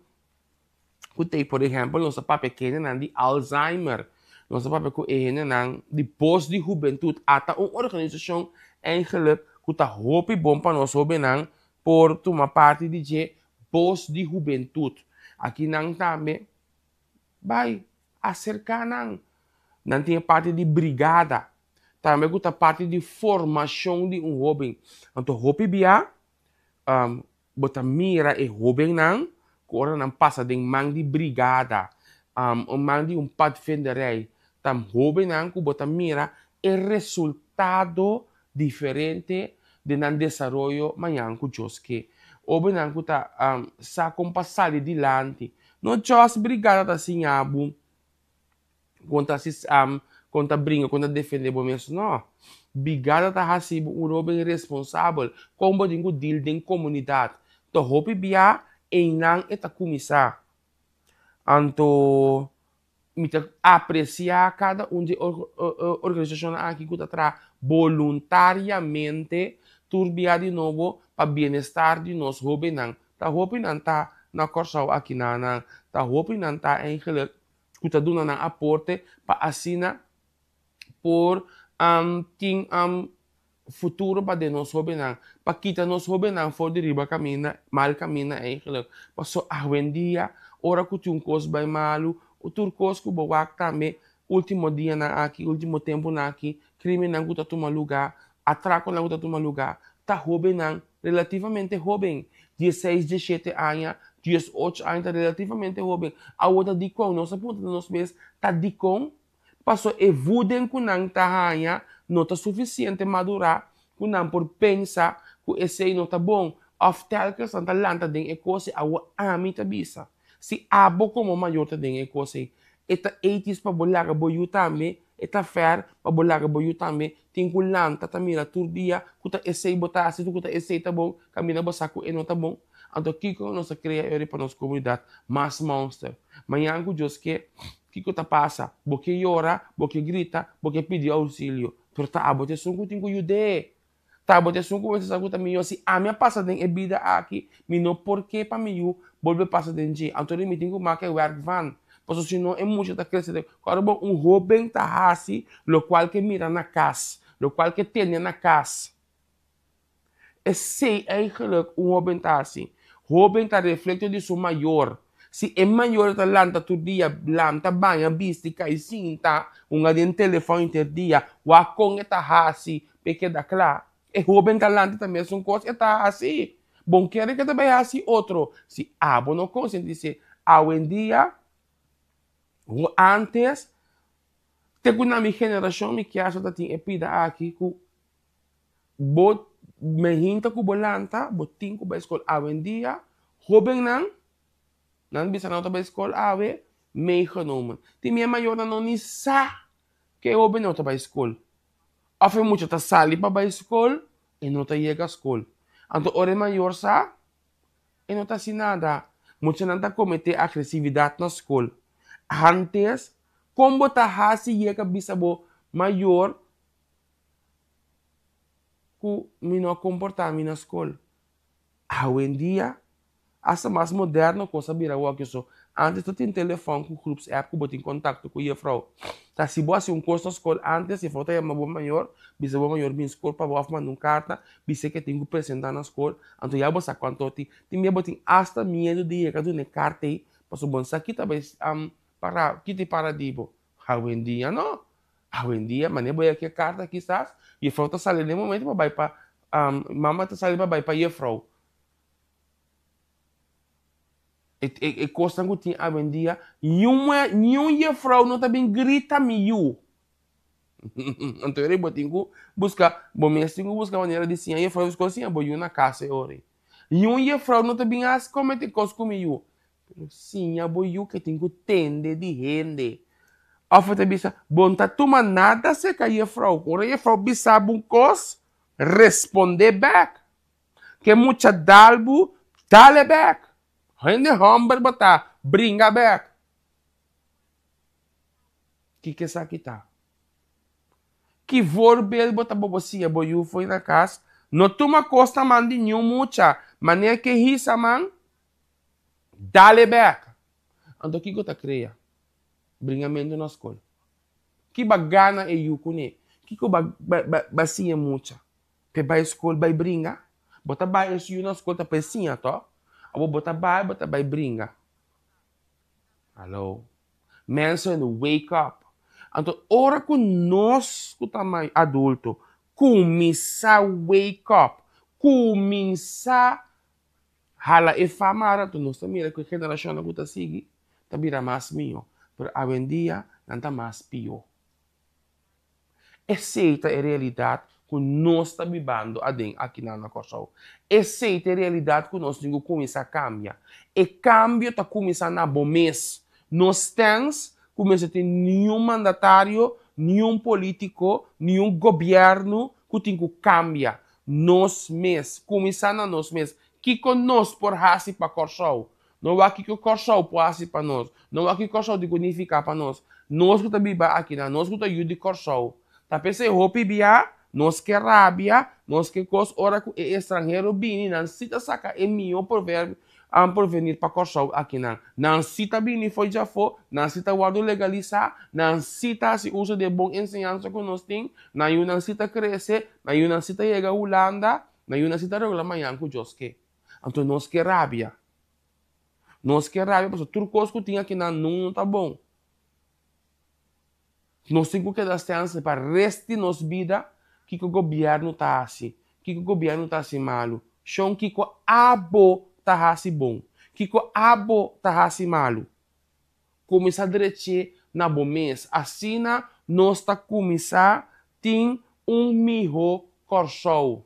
ku t'ei. Por ehèmpel, nos a papia ku hendenan di Alzheimer, nos a papia ku e hendenan di Bos di Hubentut. Ata un organisashon eigenlijk ku ta hopi bon pa nos hóbennan por tuma parti di dje, Bos di Hubentut. Aki nan tambe bai aserká nan. Nan tin e parti di brigada, tambe ku ta parti di formashon di un hóben. Anto hopi bia Bo ta mira e hóbennan ku ora nan pasa den man di brigada, un man di un padvinderij, ta hóbennan ku bo ta mira e resultado diferente den nan desaroyo mañan ku Dios ke. Hóbennan ku ta sa kon pa sali dilanti. No just brigada ta siña bo Kon ta kon ta bringa, kon ta defende bo mes, no. Brigada ta hasi bo un roben responsabel, kon bo tin ku deal den komunidat. Ta hopi bia einan e ta kuminsá. Anto mi ta apresiá kada un di e organisashonnan aki ku ta traha boluntariamente tur bia di nobo pa bienestar di nos hóbennan. Ta hopi nan ta na Kòrsou akinanan, ta hopi nan ta eigenlijk ku ta duna nan aporte pa asina por tin futuro pa den nos hóbennan, pa kita nos hóbennan for di riba kaminda, mal kaminda eigenlijk. Paso awendia ora ku tin un kos bai malu, tur kos ku bo wak tambe último dianan aki, último tempunan aki, krimennan ku ta tuma lugá, atrakonan ku ta tuma lugá, ta hóbennan relativamente hóben, dieseis, diesshete aña, diesocho aña ta relativamente hóben. Awor ta dikon? Nos a puntra nos mes, ta dikon? Paso e voeden ku nan ta haña no ta sufisiente madurá ku nan por pensa ku esei no ta bon òf tèlkens nan ta lanta den e kos ei. Awor ami ta bisa, si abo komo mayor ta den e kos ei, E ta ethisch pa bo laga bo yu tambe, e ta fair pa bo laga bo yu tambe tin ku lanta ta mira tur dia ku ta esei bo ta hasi, ku ta esei ta bon, kaminda bo sa ku e no ta bon. Anto kiko nos ta krea e ora pa nos komunidat mas monster? Mañan ku Dios ke, kiko ta pasa? Bo ke yora, bo ke grita, bo ke pidi ousilio, pero ta abo ta esun ku tin ku yud'é. Ta abo ta esun ku mester sa ku ta mihó. Si ami a pasa den e bida aki, mi no por ke pa mi yu bolbe pasa den dje. Anto mi tin ku make wèrk van, pasobra si no e mucha ta krese den. Kòrda bo, un hóben ta hasi lokual ke mira na kas, lokual ke tene na kas. Esei eigenlijk un hóben ta hasi. Hóben ta reflekto di su mayor. Si e mayor ta lanta tur dia, lanta, baña, bisti, kai sinta, hunga den telefòn henter dia, wak kon e ta hasi p'e keda kla. E hóben ta lanta ta mesun kos e ta hasi. Bon kere ke ta bai hasi otro. Si abo no konsientis'é awendia, antes, te ku na mi generashon mi kier ta tin e pida aki ku Bo mehinta ku bo lanta, bo tin ku bai skol awendia. Hóbennan, nan bisa nan ta bai skol awe, meegenomen. Tin mi e mayornan no ni sa ku e hóben no ta bai skol. Òf e mucha ta sali pa bai skol, e no ta yega skol. Anto ora e mayor sa, e no ta hasi nada. Muchanan ta kometé agresividat na skol. Antes, kon bo ta hasi yega bisa bo mayor ku mi no a komportá mi na skol. Awendia, asta mas moderno kos a bira awor so. Ántes ta tin telefòn ku groepsapp ku bo tin kontakto ku jefrou. Ta si bo hasi un kos na skol ántes, jefrou ta yama bo mayor, bisa bo mayor bin skol pa bo òf manda un karta, bis'é ke tin ku presentá na skol. Anto ya bo sa kuantu tin. Tin bia bo tin asta miedu di yega duna e karta ei, pasobra bo no sa kita bai para, kita e para di bo. Awendia no. Awendia, manera bo yega ki e karta kisas, jefrou ta sali den momento pa bai pa, mama ta sali pa bai pa jefrou. E, e, e kosnan ku tin awendia, niun, niun jefrou no ta bin grita mi yu. Anto ora bo tin ku buska, bo mes tin ku buska manera di siña jefrou skol siña bo yu na kas e ora. Niun jefrou no ta bin hasi komete kos ku mi yu. Pero siña bo yu ke tin ku tende di hende. Òf e ta bisa, Bo no ta tuma nada serka jefrou. Ora jefrou bisa bo un kos, respondé bèk. Ke mucha dal bo, dal e bèk. Hende hòmber bo ta, bringa bèk. Kiko esaki ta? Ki voorbeeld bo ta bobo siña bo yu fo'i na kas? No tuma kos na man di niun mucha. Manera ke hisa man, Dale bek! Anto kiko ta krea? Bringamentu na skol. Ki ba gana e yu kuné? Kiko ba ba siña mucha? P'e bai skol bai bringa? Bo ta bai es yu na skol ta p'e siña tò? Abo bo ta bai bo ta bai bringa. Hallo. Mensen wake up. Anto ora ku nos ku ta adulto kuminsá wake up, kuminsá Hala e fama rato nos ta mira ku e generashonnan ku ta sigui ta bira mas mihó, pero awendia nan ta mas pió. Esei ta e realidat ku nos ta bibando aden akinan na Kòrsou. Esei ta e realidat ku nos tin ku kuminsá kambia. E kambio ta kuminsá na bo mes. No stèns ku mester tin niun mandatario, niun polítiko, niun gobièrnu ku tin ku kambia. Nos mes. Kuminsá na nos mes. Kiko nos por hasi pa Kòrsou? No wak kiko Kòrsou por hasi pa nos. No wak kiko Kòrsou tin ku nifiká pa nos. Nos ku ta biba akinan, nos ku ta yu di Kòrsou, ta p'esei hopi bia nos ke rabia, nos ke kos ora ku e estranhero bini, nan si ta saka e mihó proverbio porvenir pa Kòrsou akinan. Nan si ta bini fo'i djafó, nan si ta wòrdu legalisá, nan si ta hasi uso di e bon enseñansa ku nos tin, nan yunan si ta krese, nan yunan si ta yega Hulanda, nan yunan si ta regla mañan ku Dios ke. Anto nos ke rabia. Nos ke rabia pasobra tur kos ku tin akinan no ta bon. Nos tin ku keda stèns pa rest di nos bida kiko gobièrnu ta hasi, kiko gobièrnu ta hasi malu. Shon kiko abo ta hasi bon, kiko abo ta hasi malu. Kuminsá drech'é na bo mes. Asina nos ta kuminsá tin un mihó Kòrsou.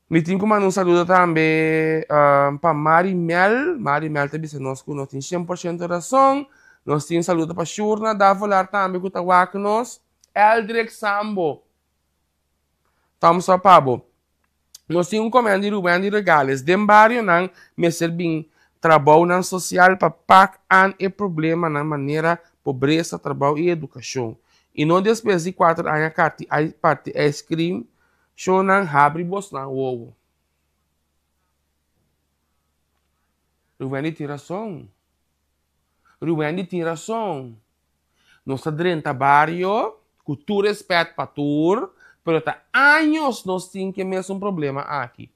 Mi tin ku manda un saludo tambe pa Mari Mel. Mari Mel ta bisa nos ku nos tin 100% rason. Nos tin un saludo pa Shurna Davolar tambe ku ta wak nos. Eldrick Sambo. Thumbs up pa bo. Nos tin un comment di Ruben di Regales. Den barionan mester bin trabounan sosial pa pak aan e problemanan manera pobresa, trabou i edukashon. I no despues di kuater aña karti parti ice cream Shownan habri bosnan wowo. Ruwendy tin rason. Ruwendy tin rason. Nos ta drenta bario ku tur respet pa tur, pero ta años nos tin ke mesun problema aki.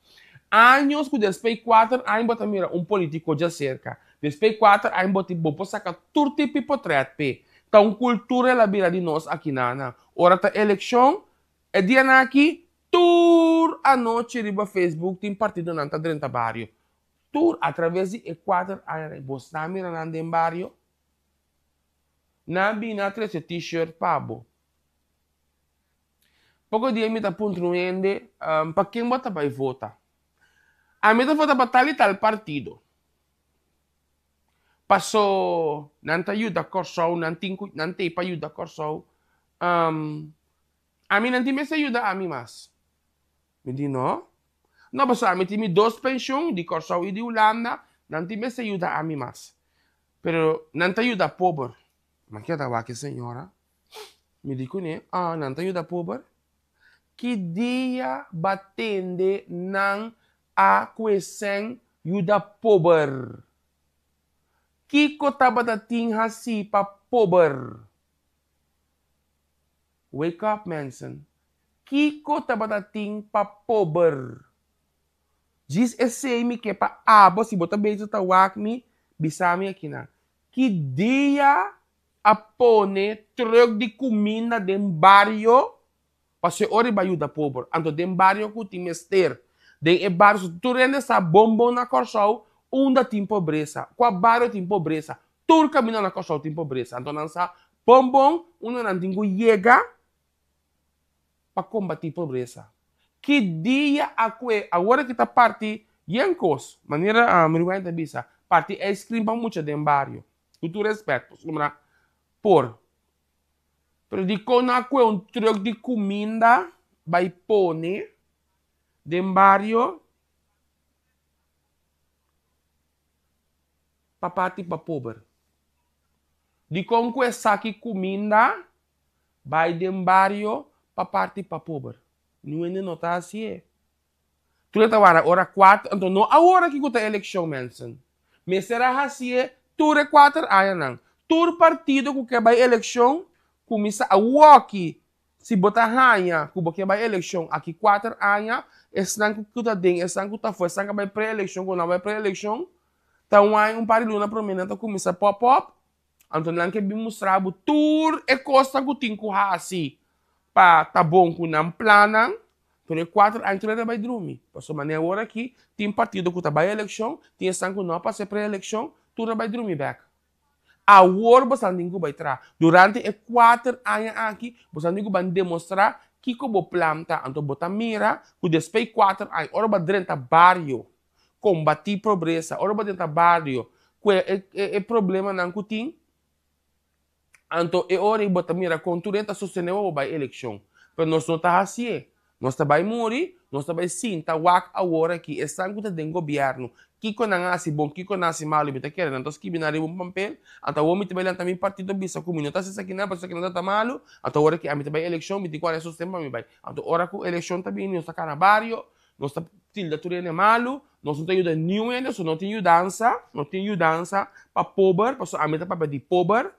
Años ku despues kuater aña bo ta mira un politiko djaserka. Despues kuater aña bo tin bo por saka tur tipo di potret p'e. Ta un kultura el a bira di nos akinana. Ora ta elekshon, E dianan aki tur anochi riba Facebook tin partidonan ta drenta bario. Tur atraves di e kuater añanan bo sa mira nan den bario? Nan bini a trese t-shirt pa bo. Poko dia mi ta puntra un hende pa ken bo ta bai vota. Ami ta vota pa tal i tal partido. Paso nan ta yuda Kòrsou, nan tin ku nan t'ei pa yuda Kòrsou. Ami nan tin mester yuda ami mas. Mi di no. No pasobra ami tin mi dos penshun, di Kòrsou i di Hulanda, nan tin mester yuda ami mas. Pero nan ta yuda pober. Mi a keda wak e señora. Mi di kuné, ah, nan ta yuda pober? Ki dia ba tende nan a ku e sèn yuda pober? Kiko tabata tin hasí pa pober? Wake up mensen. Kiko tabata tin pa pober? Djis esei mi ke pa abo si bo ta bezig ta wak mi, bisa mi akinan. Ki dia a pone truck di kuminda den bario pasobra e ora e bai yuda pober. Anto den bario ku tin mester. Den e bario so tur hende sa bon bon na Kòrsou unda tin pobresa, kua bario tin pobresa. Tur kaminda na Kòrsou tin pobresa. Anto nan sa bon bon unda nan tin ku yega pa kombatí pobresa. Ki dia a kue awor aki ta parti yen kos, manera Ruben ta bisa, parti ice cream pa mucha den bario. Ku tur respèt, pasobra por. Pero dikon nan a kue un trùk di kuminda bai pone den bario pa parti pa pober? Dikon ku esaki kuminda bai den bario pa parti pa pober? Niun hende no ta hasié. Tur e ta wara ora kuater, anto no awor aki ku ta elekshon mensen. Mester a hasié tur e kuater añanan. Tur partido ku ke bai elekshon kuminsá awoki si bo ta haña ku bo ke bai elekshon aki kuater aña, esnan ku ta den, esnan ku ta afó, esnan ku a bai pre-elekshon ku no a bai pre-elekshon, ta un aña un par di luna promé nan ta kuminsá pòp òp, anto nan ke bin mustra bo tur e kosnan ku tin ku hasi pa ta bon ku nan plannan, pero e kuater aña tur e ta bai drumi. Pasobra manera awor aki tin partido ku ta bai elekshon, tin esnan ku no a pasa e pre-elekshon, tur a bai drumi bèk. Awor boso tin ku bai traha. Durante e kuater aña aki, boso tin ku ban demostrá kiko bo plan ta. Anto bo ta mira ku despues di kuater aña, ora bo a drenta bario, kombatí pobresa, ora bo a drenta bario ku e problemanan ku tin, Anto e ora ei bo ta mira kon tur hende ta sostené bo pa bai elekshon. Pero nos no ta hasié. Nos ta bai muri, nos ta bai sinta wak awor aki esnan ku ta den gobièrnu, kiko nan a hasi bon, kiko nan a hasi malu. Mi ta kere nan ta skibi nan riba un pampel, anto awor mi ta bai lanta mi partido bisa ku mi no ta hasi esakinan pasobra esakinan ta ta malu, anto awor aki ami ta bai elekshon, mi tin ku haña sosten pa mi bai. Anto ora ku elekshon ta bini nos ta kana bario, nos ta tilda tur hende malu, nos no ta yuda niun hende, so no tin yudansa, no tin yudansa pa pober, pasobra ami ta papia di pober,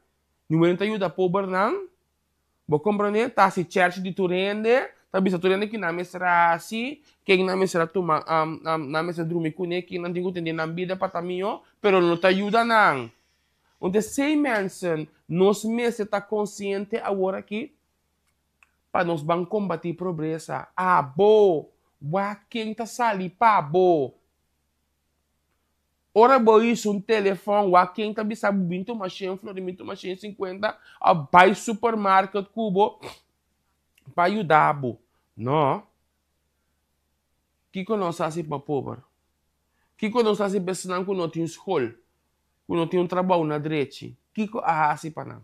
niun hende ta yuda pobernan, bo komprende? Ta hasi chèrchi di tur hende, ta bisa tur hende ki nan mester a hasi, ken nan mester a tuma, nan mester drumi kuné, ken nan tin ku tende nan bida pa ta mihó, pero no ta yuda nan. Un t'esei mensen, nos mester ta konsiente awor aki, Pa nos ban kombatí pobresa. Abo! Wak ken ta sali pa bo. Ora bo hisa un telefòn, wak ken ta bisa bo bin tuma shen florin, bin tuma shen sinkuenta, òf bai supermarket ku bo pa yuda bo. No. Kiko nos hasi pa pober? Kiko nos hasi pa esnan ku no tin skol, ku no tin un trabou na drechi? Kiko a hasi pa nan?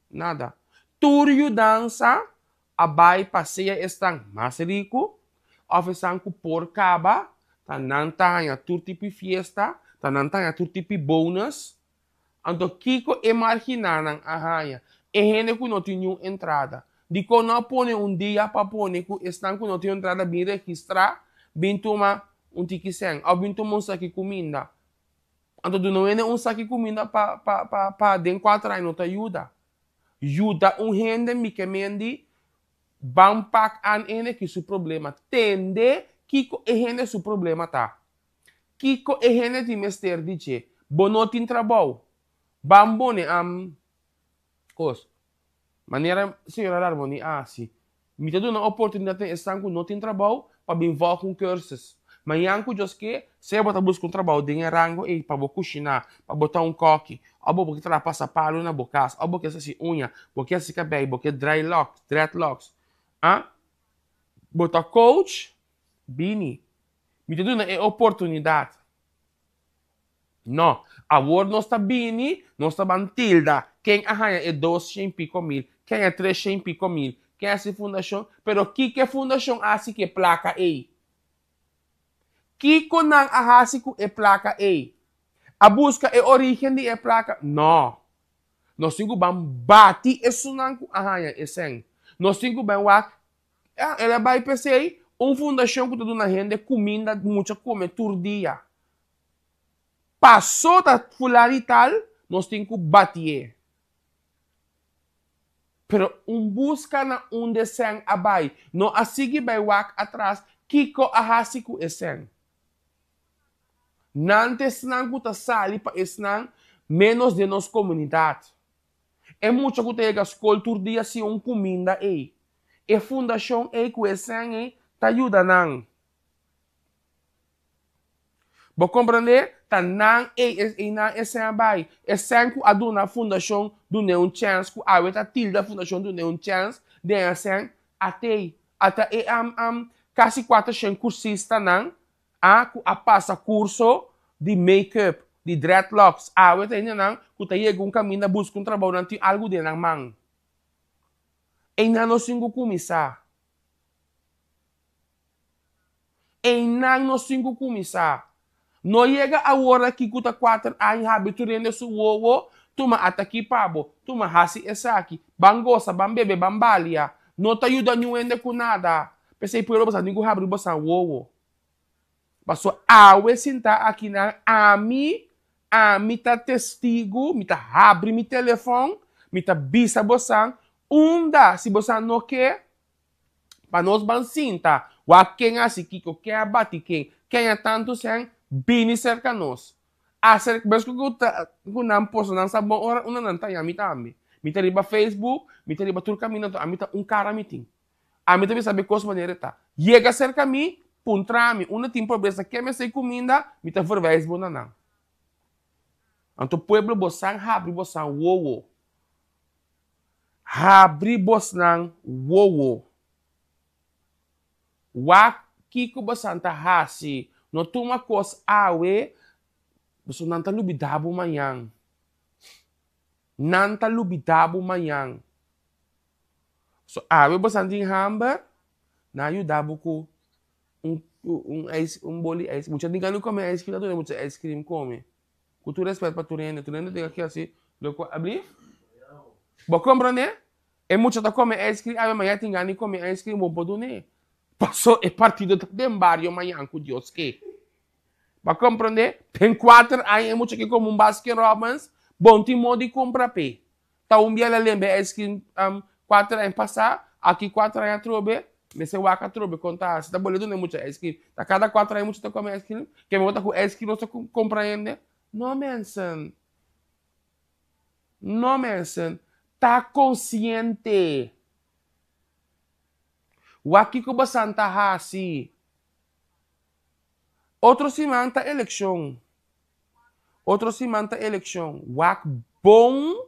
Nada. Tur yudansa a bai pa sea esnan mas riku òf esnan ku por kaba, ta nan ta haña tur tipo di fiesta, ta nan ta haña tur tipo di bonus. Anto kiko e marginanan a haña? E hende ku no tin niun entrada. Dikon no a pone un dia pa pone ku esnan ku no tin entrada bin registrá, bin tuma un tiki sèn òf bin tuma un saki kuminda? Anto duna un hende un saki kuminda pa pa pa pa den kuater aña no ta yuda. Yuda un hende mi ke mendi ban pak an e hende ki su problema. Tende kiko e hende su problema ta. Kiko e hende tin mester di dje. Bo no tin trabou. Ban bone am kos. Manera señora Larmoni a hasi. Mi ta duna oportunidat na esnan ku no tin trabou pa bin vòlg un kursus. Mañan ku Dios ke, sea bo ta buska un trabou den e rango ei pa bo kushiná, pa bo ta un kòki, òf bo ke traha pasa palu na bo kas, òf bo ke hasi uña, bo ke hasi kabei, bo ke drai lòks, dreadlocks, a Bo ta coach? Bini. Mi ta duna e oportunidat. No, awor nos ta bini, nos ta ban tilda ken a haña e dos shen piko mil, ken e tres shen piko mil, ken a hasi fundashon, pero kiko e fundashon a hasi ku e plaka ei? Kiko nan a hasi ku e plaka ei? A buska e orígen di e plaka? No. Nos tin ku ban bati esunnan ku a haña e sèn. Nos tin ku ban wak El a bai p'esei un fundashon ku ta duna hende kuminda mucha kome tur dia. Paso ta fulano i tal, nos tin ku batié. Pero un buska na unda e sèn a bai. No a sigui bai wak atras kiko a hasi ku e sèn. Nan ta esnan ku ta sali pa esnan ménos den nos komunidat. E mucha ku ta yega skol tur dia sin un kuminda ei. E fundashon ei ku e sèn ei ta yuda nan. Bo komprendé? Ta nan ei, einan e sèn a bai. E sèn ku a duna fundashon dun'é un chèns, ku awe ta tilda fundashon dun'é un chèns den e sèn, at'ei. Ata e kasi kuatershen kursistanan a ku a pasa kurso di make-up, di dreadlocks, awe ta hendenan ku ta yega un kaminda buska un trabou nan tin algu den nan man. Einan nos tin ku kuminsá. Einan nos tin ku kuminsá. No yega awor aki ku ta kuater aña habi tur hende su wowo, tuma ataki pa bo, tuma hasi esaki, ban gosa, ban bebe, ban balia. No ta yuda niun hende ku nada. P'esei pueblo boso a tin ku habri boso wowo. Paso awe sintá akinan ami, ami ta testigu, mi ta habri mi telefòn, mi ta bisa bosan, unda si bosan no ke, pa nos ban sinta, wak ken a hasi kiko, ken a bati ken, ken a tantu sèn, bini serka nos. Aser, bes ku ta ku nan posa nan sa bon ora unda nan ta haña mi tambe. Mi ta riba Facebook, mi ta riba tur kaminda, anto ami ta un kara mi tin. Ami ta bisa mi kos manera e ta. Yega serka mi, puntra mi, unda tin pobresa, ke mester kuminda, mi ta verwijs bo na nan. Anto pueblo bosan habri bosan wowo. Habri bosnan wowo. Wak kiko bosan ta hasi. No tuma kos awe, pasobra nan ta lubida bo mañan. Nan ta lubida bo mañan. So awe bosan tin hamber, nan a yuda bo ku un un ice un bol di ice. Mucha tin gana di kome ice cream, nan duna mucha ice cream kome. Ku tur respet pa tur hende, tur hende tin aki hasi loke ablief. Bo komprende? E mucha ta kome ice cream awe mañana tin gana di kome ice cream bo por dun'é. Paso e partido ta den bario mañan ku Dios ke. Bo a komprende? Den kuater aña e mucha ke kome un Baskin Robbins, bo no tin modo di kumpra p'e. Ta un bia la lembe ice cream kuater aña pasá, aki kuater aña atrobe, mester wak atrobe kon ta hasi. Ta bole duna e mucha ice cream. Ta kada kuater aña mucha ta kome ice cream? Ke bo ta ku ice cream nos ta kumpra hende? No mensen. No mensen. Ta konsiente. Wak kiko bosan ta hasi. Otro siman ta elekshon. Otro siman ta elekshon. Wak bon.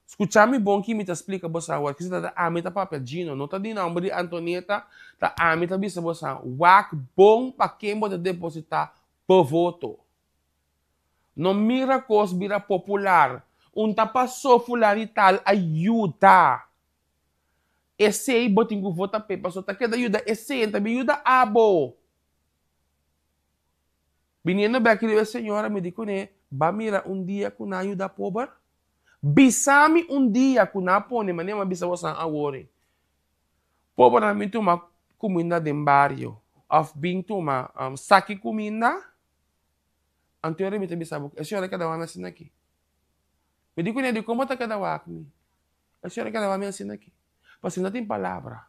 Skucha mi bon ki mi ta splika boso awor, kisa ta ami ta papia Gino, no ta di nomber di Antonieta, ta ami ta bisa boso, wak bon pa ken bo ta deposita bo voto. No mira kos bira popular, un ta paso fulano di tal a yuda. Esei bo tin ku vota p'e, pasobra ta keda yuda esei, e ta bin yuda abo. Biniendo bek riba e señora mi di kuné, Ba mira un dia ku nan a yuda pober? Bisa mi un dia ku nan a pone manera mi a bisa bosan awor ei. Pobernan bin tuma kuminda den bario òf bin tuma saki kuminda. Anto ora mi ta bisa bo, e señora keda wak mi asina aki. Mi di kuné, dikon bo ta keda wak mi? E señora keda wak mi asina aki. Pasobra no tin palabra.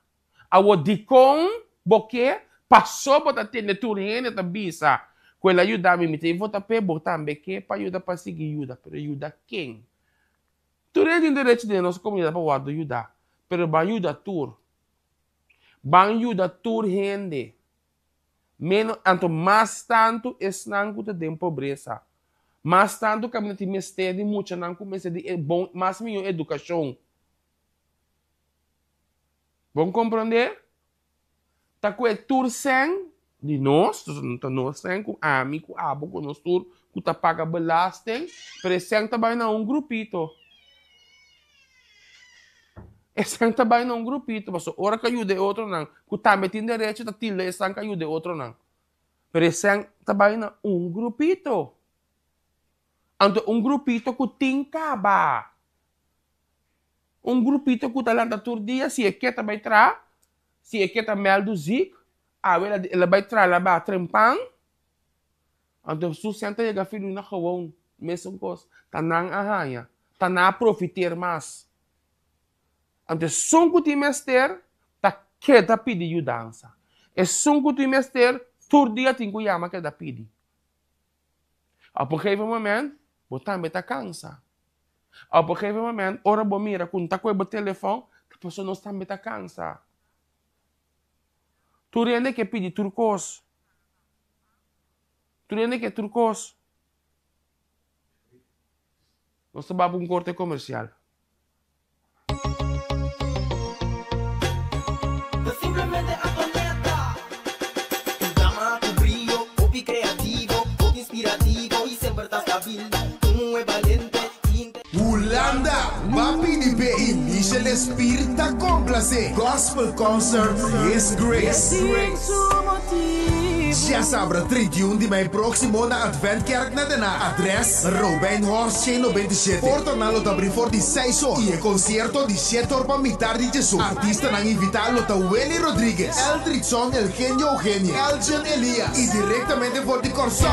Awor dikon bo ke paso bo ta tende tur hende ta bisa ku el a yuda mi, mi ta vota p'e, bo tambe ke pa yuda pa sigui yuda, pero yuda ken? Tur hende tin derecho den nos komunidat pa wòrdu yuda, pero ban yuda tur. Ban yuda tur hende. Meno, anto mas tantu esnan ku ta den pobresa. Mas tantu kaminda tin mester di muchanan ku mester di e bon, mas mihó edukashon. Bon komprondé? Ta ku e tur sèn di nos, ta nos sèn ku ami, ku abo, ku nos tur ku ta paga belasting, pero e sèn ta bai na un grupito. E sèn ta bai na un grupito, pasobra ora ku a yuda e otronan ku tambe tin derecho ta tilda esnan ku a yuda e otronan. Pero e sèn ta bai na un grupito. Anto un grupito ku tin kaba. Un grupito ku ta lanta tur dia, si e ke ta bai traha, si e ke ta mèldu zik, awe el a bai traha laba trempan, anto su sèn ta yega fin luna gewoon, mesun kos, ta nan a haña, ta nan a profiter mas. Anto esun ku tin mester ta keda pidi yudansa, esun ku tin mester tur dia tin ku yama keda pidi. Op un gegeven moment bo tambe ta kansa. Op un gegeven moment ora bo mira ku no ta kohe bo telefòn, ta pasobra nos tambe ta kansa. Tur hende ke pidi tur kos. Tur hende ke tur kos. Nos ta bai pa un korte komersial. Hulanda, Ba pidi p'e i Michel Lespier ta komplase Gospel Concert His Grace. Djasabra 31 di mei próksimo na Adventkerk na Den Haag. Adres, Robijnhorst 197. Portanan lo ta abrí for di seis or i e konsierto di shete or pa mitar di djesun. Artistanan invitá lo ta Willy Rodriguez, Eldridson El Genio Eugenia, Elgin Elias i direktamente for di Kòrsou,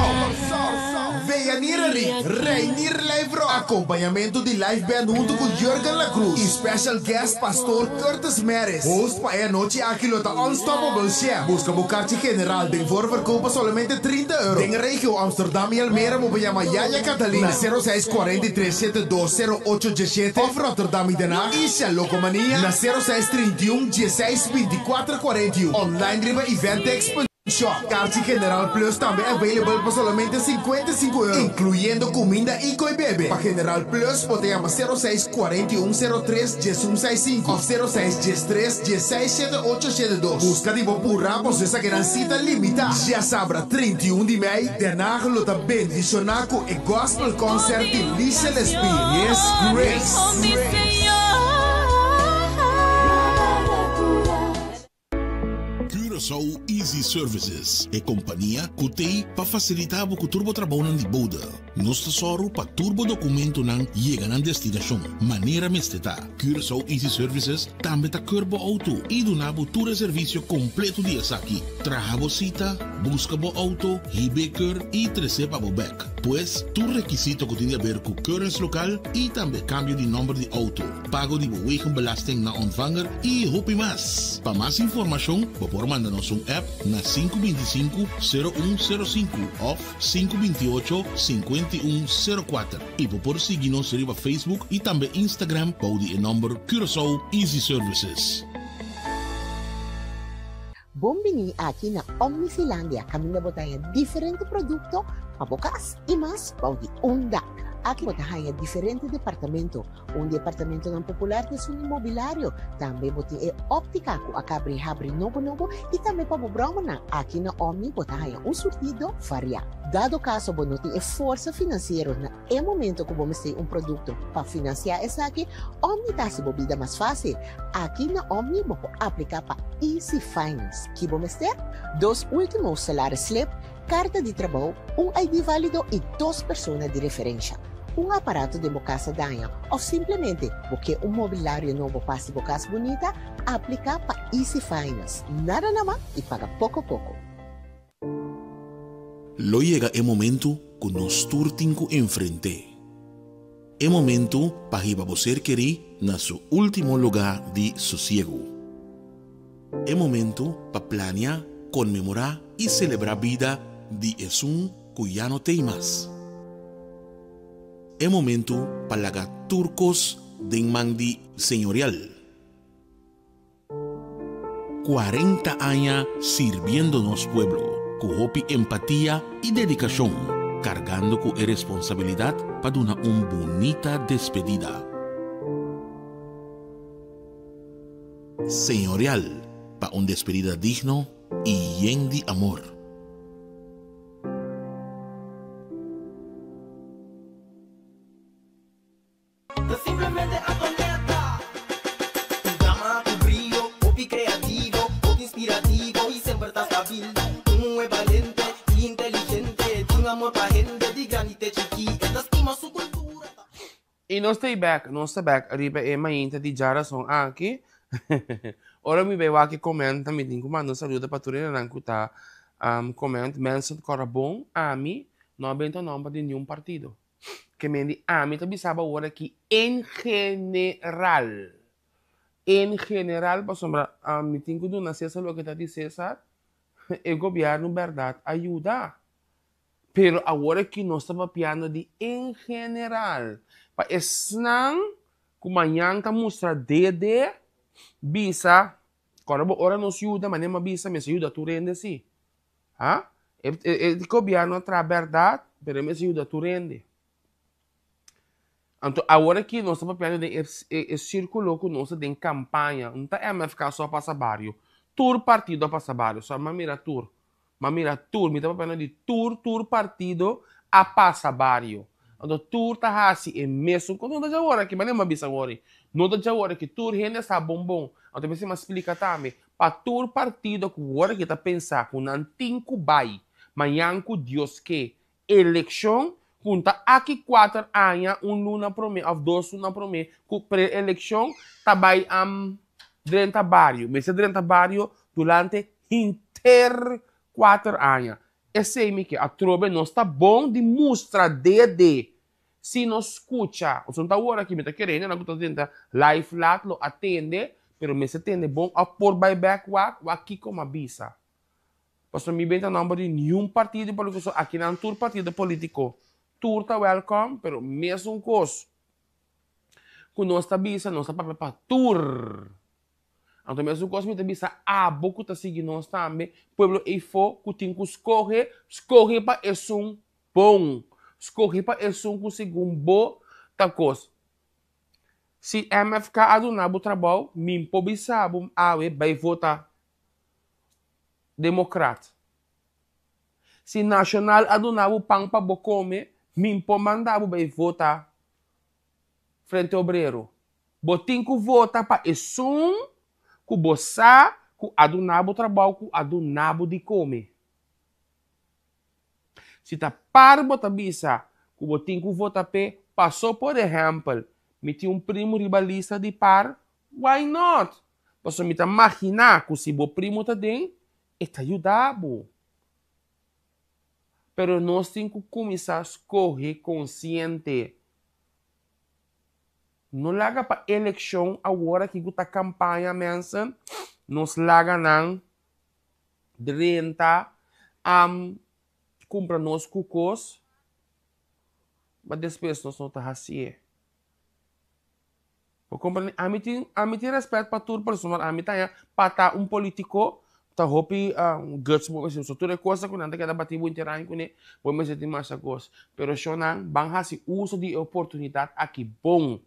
Veyanir Henrique, Reinier Lijfrock, akompañamentu di live band huntu ku Jurgen La Cruz i special guest Pastor Curtis Meris. Host pa e anochi aki lo ta Unstoppable Chef. Buska bo karchi general den voorverkoop pa solamente 30 euro. Den regio Amsterdam i Almere bo por yama Yaya Catalina na 06 43 72 08 17 of Rotterdam i Den Haag Isha Locomania na 06 31 16 24 41. Online riba eventx. Shop. Karchi General Plus tambe available pa solamente 55 euro, incluyendo cuminda y coy bebe. Pa General Plus bo ta yama 06 41 03 1165 of 06 13 16 7872. Busca di bo pura pasobra esakinan cita limita. Djasabra 31 di mei, Den Haag lo ta bendiciona cu e Gospel Concert di Licia Lespie, His Grace. Curaçao Easy Services, e kompania ku t'ei pa fasilitá bo ku tur bo trabounan di bode. Nos ta sòru pa tur bo dokumentonan yega nan destinashon manera mester ta. Curaçao Easy Services tambe ta keur bo outo i duna bo tur e servisio kompleto di esaki, traha bo sita, buska bo outo, hib'é keur i tres'é pa bo bèk. Pues, tur rekisito ku tin di aber ku keuringslokaal i tambe kambio di nòmber di outo. pago di bo wegenbelasting na ontvanger y hopi mas. Pa mas informacion bo por manda nos un app na sinku 25 sero un sero sinku of sinku 28 51 sero kuater y bo por sigui nos riba Facebook y tambe Instagram bou di e nomber Curaçao Easy Services. Bon bini aki na Omnifilandia kaminda bo ta haña diferente produkto pa bo kas i mas bou di un dak. Aki bo ta haña diferente departamento. Un di e apartamentonan popular ta esun di mobilario. Tambe bo tin e óptica ku a kabri habri nobo nobo i tambe pa bo bròmernan. Aki na Omni bo ta haña un surtido variá. Dado kaso bo no tin e forsa finansiero na e momento ku bo mester un produkto pa finansiá esaki, Omni ta hasi bo bida mas fásil. Aki na Omni bo por apliká pa Easy Finance. Ki bo mester? Dos último salaris slip, Karta di trabou, un ID válido i dos persona di referensha. Un aparato den bo kas a daña òf simplemente bo ke un mobilario nobo pa hasi bo kas bunita? Apliká pa Easy Finance. Nada nama i paga poko poko. Lo yega e momentu ku nos tur tin ku enfrent'é. E momentu pa hiba bo ser kerí na su último lugá di sosiegu. E momentu pa plania, konmemorá i selebrá bida di esun ku ya no t'ei mas. E momentu pa laga tur kos den man di Señorial. 40 aña sirbiendo nos pueblo ku hopi empatia i dedikashon, kargando ku e responsabilidat pa duna un bunita despedida. Señorial pa un despedida digno i yen di amor. Ta simplemente Antonieta. Un dama ku brio, hopi kreativo, hopi inspirativo i semper ta stabil. Un muhé balente i inteligente, tin amor pa hende di grandi te chikí. E ta stima su kultura, ta. I nos ta bek, nos ta bek riba e mainta di djarason aki. Ora mi bai wak e comment mi tin ku manda un saludo pa tur hendenan ku ta comment. Mensen kòrda bon, ami no a benta nòmber di niun partido. Ke men di ami ta bisa bo awor aki en general. En general pasobra mi tin ku duna Cesar loke ta di Cesar, e gobièrnu bèrdat a yuda. Pero awor aki nos ta papiando di en general. Pa esnan ku mañan ta mustra dede, bisa, kòrda bo ora nos yuda, manera mi a bisa, mester yuda tur hende si. Ha? E e gobièrnu a traha bèrdat, pero e mester yuda tur hende. Anto awor aki nos ta papiando den e e sirkulo ku nos ta den kampaña. No ta MFK so a pasa bario. Tur partido a pasa bario. So mi a mira tur. Mi a mira tur. Mi ta papiando di tur tur partido a pasa bario. Anto tur ta hasi e mesun kos. No ta djawor aki, manera mi a bisa awor. No ta djawor aki. Tur hende sa bon bon. Anto mi a splika tambe. Pa tur partido ku awor aki ta pensa ku nan tin ku bai mañan ku Dios ke Elekshon junta aki kuater aña un luna promé òf dos luna promé ku pre-elekshon ta bai drenta bario. Mester drenta bario durante henter kuater aña. Esei mi ke. Atrobe nos ta bon di mustra dede si nos skucha. Nos no ta wor aki mi ta kere hendenan ku ta drenta live laat lo a tende pero mester tende bon òf por bai bèk wak wak kiko mi a bisa. Pasobra mi benta nomber di niun partido politico so akinan tur partido politico tur ta welcome pero mesun cos cu nos ta bisa nos ta papia pa tur anto mesun cos mi ta bisa abo cu ta sigui nos tambe pueblo eyfo cu tin cu scoge scoge pa esun bon scoge pa esun cu segun bo ta cos si MFK a duna bo trabou mi por bisa bo awe bay vota Democrat. Si Nacional a duna bo pan pa bo come, min por manda bo bay vota Frente Obrero. Bo tin cu vota pa esun cu bo sa cu a duna bo trabao, cu a duna bo di come. Si ta par bo ta bisa cu bo tin cu vota p'e, paso por ehempel, mi tin un primo riba lista di par, why not? Pasobra mi ta maginá ku si bo primo ta den, e ta yuda bo. Pero nos tin ku kuminsá skohe konsiente. No laga pa elekshon awor aki ku ta kampaña mensen, nos laga nan drenta kumpra nos ku kos, ma despues nos no ta hasié. Bo comprende? Ami tin, ami tin respet pa tur persona, ami ta haña pa ta un politico, Ta hopi guts bo mester usa. Tur e cosa ku nan ta keda bati bo inter aña kuné, bo mester tin masha kos. Pero shownan ban hasi uso di e oportunidat aki bon.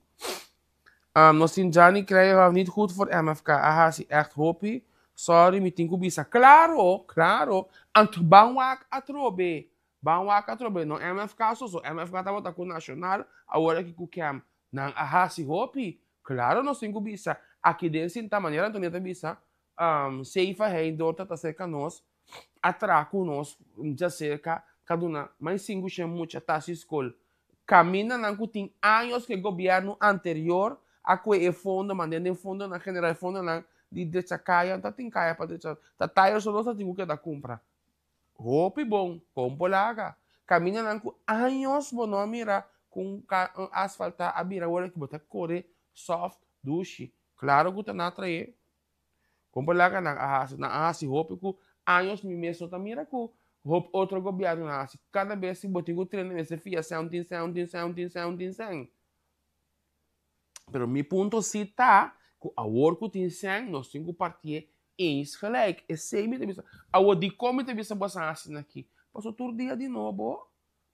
Nos tin Gianni Krijhoff niet goed voor MFK a hasi echt hopi. Sorry mi tin ku bisa. Klaro, klaro. Anto ban wak atrobe. Ban wak atrobe. No MFK so so. MFK tabata ku Nacional, awor aki ku Kem. Nan a hasi hopi. Klaro nos tin ku bisa. Aki den sinta manera Antonieta bisa, Seifa Heidor ta ta serka nos, a traha ku nos djaserka, ta duna mas sinku shen mucha tas di skol. Kamindanan ku tin años ku e gobièrnu anterior a kue e fondo, manda den fondonan general, e fondonan di drecha kaya, no ta tin kaya pa drecha, ta tayer so nos ta tin ku keda kumpra. Hopi bon, kon por laga. Kamindanan ku años bo no a mira ku un asfaltá a bira ora ku bo ta kore sòft, dushi. Klaro ku ta na trae. Kon por laga nan a hasi? Nan a hasi hopi ku años mi mes no ta mira ku hop otro gobièrnu nan a hasi. Kada bes si bo tin ku trena mester fia sèn tin sèn tin sèn tin sèn tin sèn. Pero mi punto si ta ku awor ku tin sèn nos tin ku partié eens gelijk. Esei mi ta bisa. Awor dikon mi ta bisa bo asina aki? Pasobra tur dia di nobo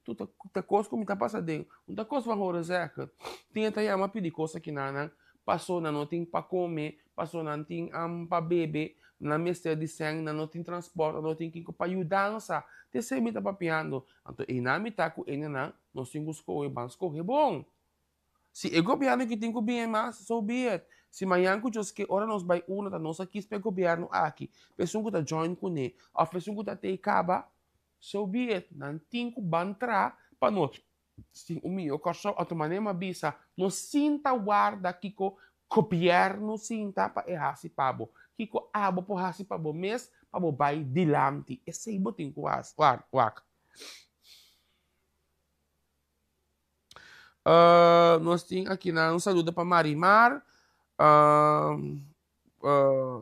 Tur ta ta kos ku mi ta pasa den. Un ta kos van horen zeggen. Tin e ta yama pidi kos aki na nan paso nan no tin pa kome, paso nan tin pa bebe, nan mester di sèn, nan no tin transpòrt, nan no tin kiko pa yudansa. Ta esei mi ta papiando. Anto einan mi ta ku enenan nos tin ku skohe ban skohe bon. Si e gobièrnu ki tin ku bini mas, so be it. Si mañan ku Dios ke ora nos bai urna ta nos a kis pa e gobièrnu aki, pa esun ku ta join kuné òf pa esun ku ta tei kaba, So be it, nan tin ku ban tra pa nos tin un mihó Kòrsou. Anto manera mi a bisa, no sinta warda kiko gobièrnu sinta pa e hasi pa bo. Kiko abo por hasi pa bo mes pa bo bai dilanti. Esei bo tin ku hasi, wak. Nos tin akinan un saludo pa Marimar.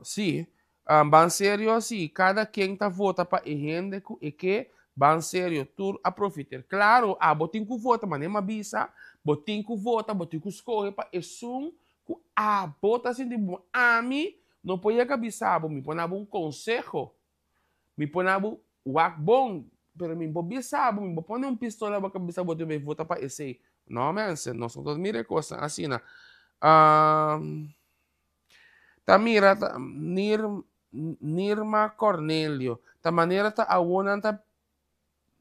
Sí, ban serio sí, kada ken ta vota pa e hende ku e ke, ban serio, tur a profiter. Klaro, abo tin ku vota, manera mi a bisa, bo tin ku vota, bo tin ku skohe pa esun ku abo ta sinti bon. Ami no por yega bisa bo, mi por na bo un konseho, mi por na bo wak bon, pero mi por bisa bo, mi por pone un pistola bo kabesa bo tin bai vota pa esei. No mensen, nos no ta mira e kosnan asina. Ta mira ta Nir Nirma Cornelio ta manera ta awo nan ta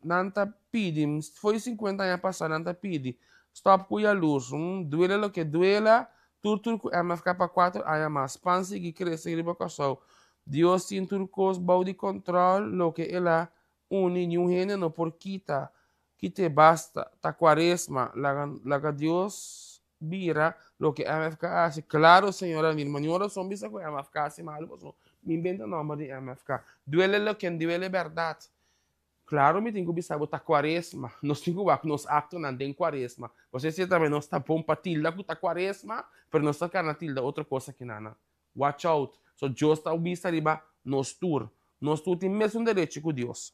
nan ta pidi foi 50 aña pasa nan ta pidi stop ku yalurs mm duele loke duela tur tur ku MFK pa 4 aña mas pan sigui krese riba Kòrsou Dios tin tur kos bou di kòntròl loke el a uni niun hende no por kita kite basta ta kuaresma laga laga Dios bira loke MFK hasi. Claro señora Nirma, ni un razon bisa cu MFK hasi malo pasobra mi inventa nomber di MFK. Duele lo ken duele berdad. Claro mi tin cu bisa bo ta cuaresma, nos tin cu wak nos actonan den cuaresma. Pasobra esey tambe nos ta bon pa tilda cu ta cuaresma, pero nos ta cana tilda otro cos akinana. Watch out. So Dios ta bisa riba nos tur. Nos tur tin mesun derecho cu Dios.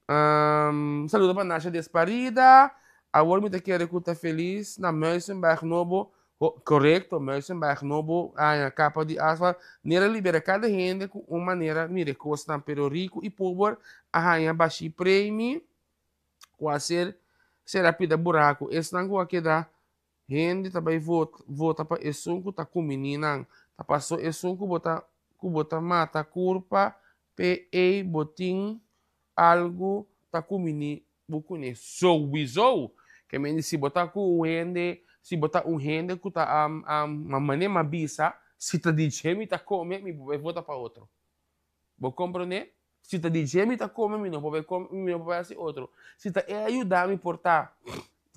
Um, saludo pa Nasha Desparida. Awor mi ta kere ku ta felis na Muizenberg nobo. Ho, korekto, Muizenberg nobo, aña kapa di asfalt. Nera libera kada hende ku un manera mira e kosnan, pero riku i pober a haña bashí premi ku a ser sera pida buraku. Esnan ku a keda Hende ta bai vota pa esun ku ta kumini nan. Ta paso esun ku bo ta ku bo ta mata kurpa p'e ei bo tin algu ta kumini bo kuné. Souwisou! Ke mende si bo ta ku un hende, si bo ta un hende ku ta mane m'a bisa, si ta di dje mi ta kome, mi por bai vota pa otro. Bo komprondé? Si ta di dje mi ta kome, mi no por bai kome, mi no por bai hasi otro. Si ta e a yuda mi por ta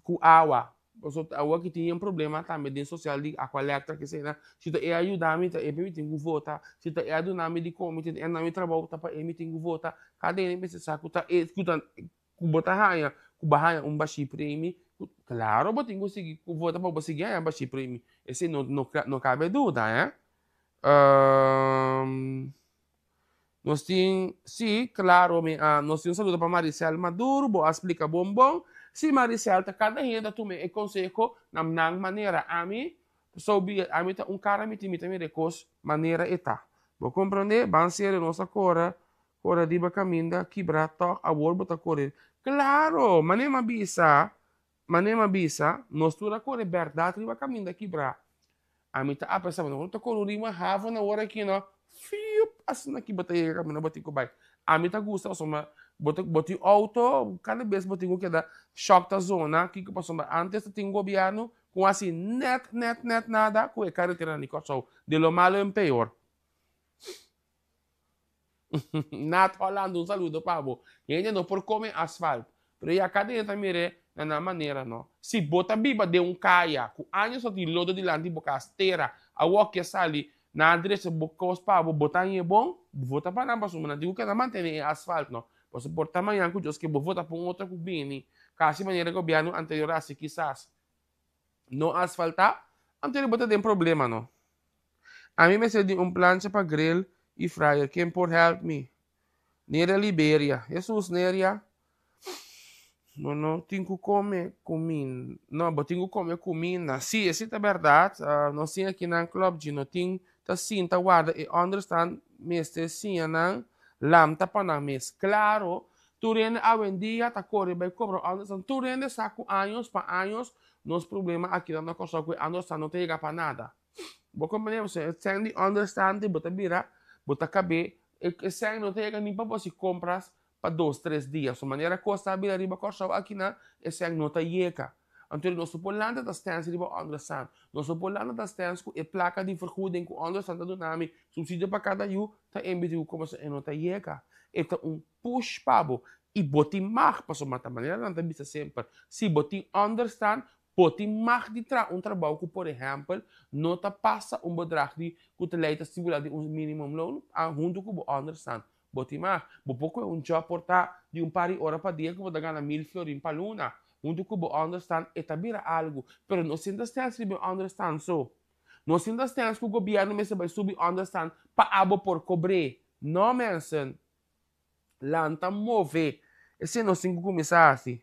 ku awa, pasobra awa ki tin un problema tambe den sosial di Aqualectra kesena, si ta e a yuda mi ta e pa mi tin ku vota, si ta e a duna mi di kome, si ta e a duna mi trabou ta pa e mi tin ku vota. Kada hende mester sa ku ta e ku ta ku bo ta haña ku bo a haña un bashí premi, klaro bo tin ku sigui ku vota pa bo sigui haña bashí premi, esei no no no kabe duda eh. Nos tin, sí, claro, mi a, nos tin un saludo pa Maricel Maduro, bo a splica bon bon. Sí, Maricel, ta cada hende ta tuma e conseho na nan manera. Ami, so be it, ami ta un cara mi tin, mi ta mira e cos manera e ta. Bo komprondé? Ban serio nos a kore kore riba kaminda kibrá tòg awor bo ta kore. Klaro! Manera mi a bisa, manera mi a bisa, nos tur a kore bèrdat riba kaminda kibrá. Ami ta apresiá, bo ta kore un ritmo haven awor aki no, fiup! Asina ki bo ta yega kaminda bo tin ku bai. Ami ta gusta pasobra bo ta bo tin outo, kada bes bo tin ku keda shòk ta zona, kiko pasobra antes ta tin gobièrnu Ku hasi nèt nèt nèt nada ku e kareteranan di Kòrsou, de lo malo en peor. Nat Holland un saludo pa bo. Hende no por kome asfalt, pero ya kada hende ta mir'é na nan manera no. Si bo ta biba den un kaya ku años ta tin lodo dilanti bo kas, tera, awor ke sali nan a drecha bo kos pa bo, bo ta hañ'é bon? Bo vota pa nan pasobra nan tin ku keda mantené e asfalt no. Pasobra por ta mañan ku Dios ke bo vota pa un otro ku bini, kasi manera gobièrnu anterior a hasi kisas. No asfaltá, anto bo ta den problema no. Ami mester di un plancha pa grill y fryer, ken por help mi? Neria Liberia, Hesus Neria, bo no tin cu come cuminda, no bo tin cu come cuminda, si esi ta berdad, nos tin aki nan club dji no tin ta sinta warda e onderstand mester siña nan lamta pa nan mes, claro Tur hende awendia ta kore bai kobra ònderstan. Tur hende sa ku años pa años nos problema akinan na Kòrsou ku e ònderstan no ta yega pa nada. Bo komprendé? Pasobra e sèn di ònderstan bo ta bira, bo ta kab'é, e sèn no ta yega ni pa bo hasi kompras pa dos tres dia. So manera kos ta bira riba Kòrsou akinan, e sèn no ta yega. Anto nos no por lanta ta stèns riba ònderstan. Nos no por lanta ta stèns ku e plaka di vergoeding ku ònderstan ta duna mi, supsidio pa kada yu, ta enbiti ku komo e no ta yega. E ta un push pa bo y bo tin mag, pasobra ta manera nan ta bisa semper, si bo tin onderstand, bo tin mag di traha un trabou cu por ehempel no ta pasa un bedrag di cu ta ley ta stipula di un minimumloon hunto cu bo onderstand. Bo tin mag. Bo por coge un job por ta di un par di ora pa dia cu bo ta gana mil florin pa luna. Hunto cu bo onderstand e ta bira algo. Pero no sinta stens riba e onderstand so. No sinta stens cu gobierno mester bay subi onderstand pa abo por cobre. No mensen. Lanta move. Esei nos tin ku kuminsá hasi.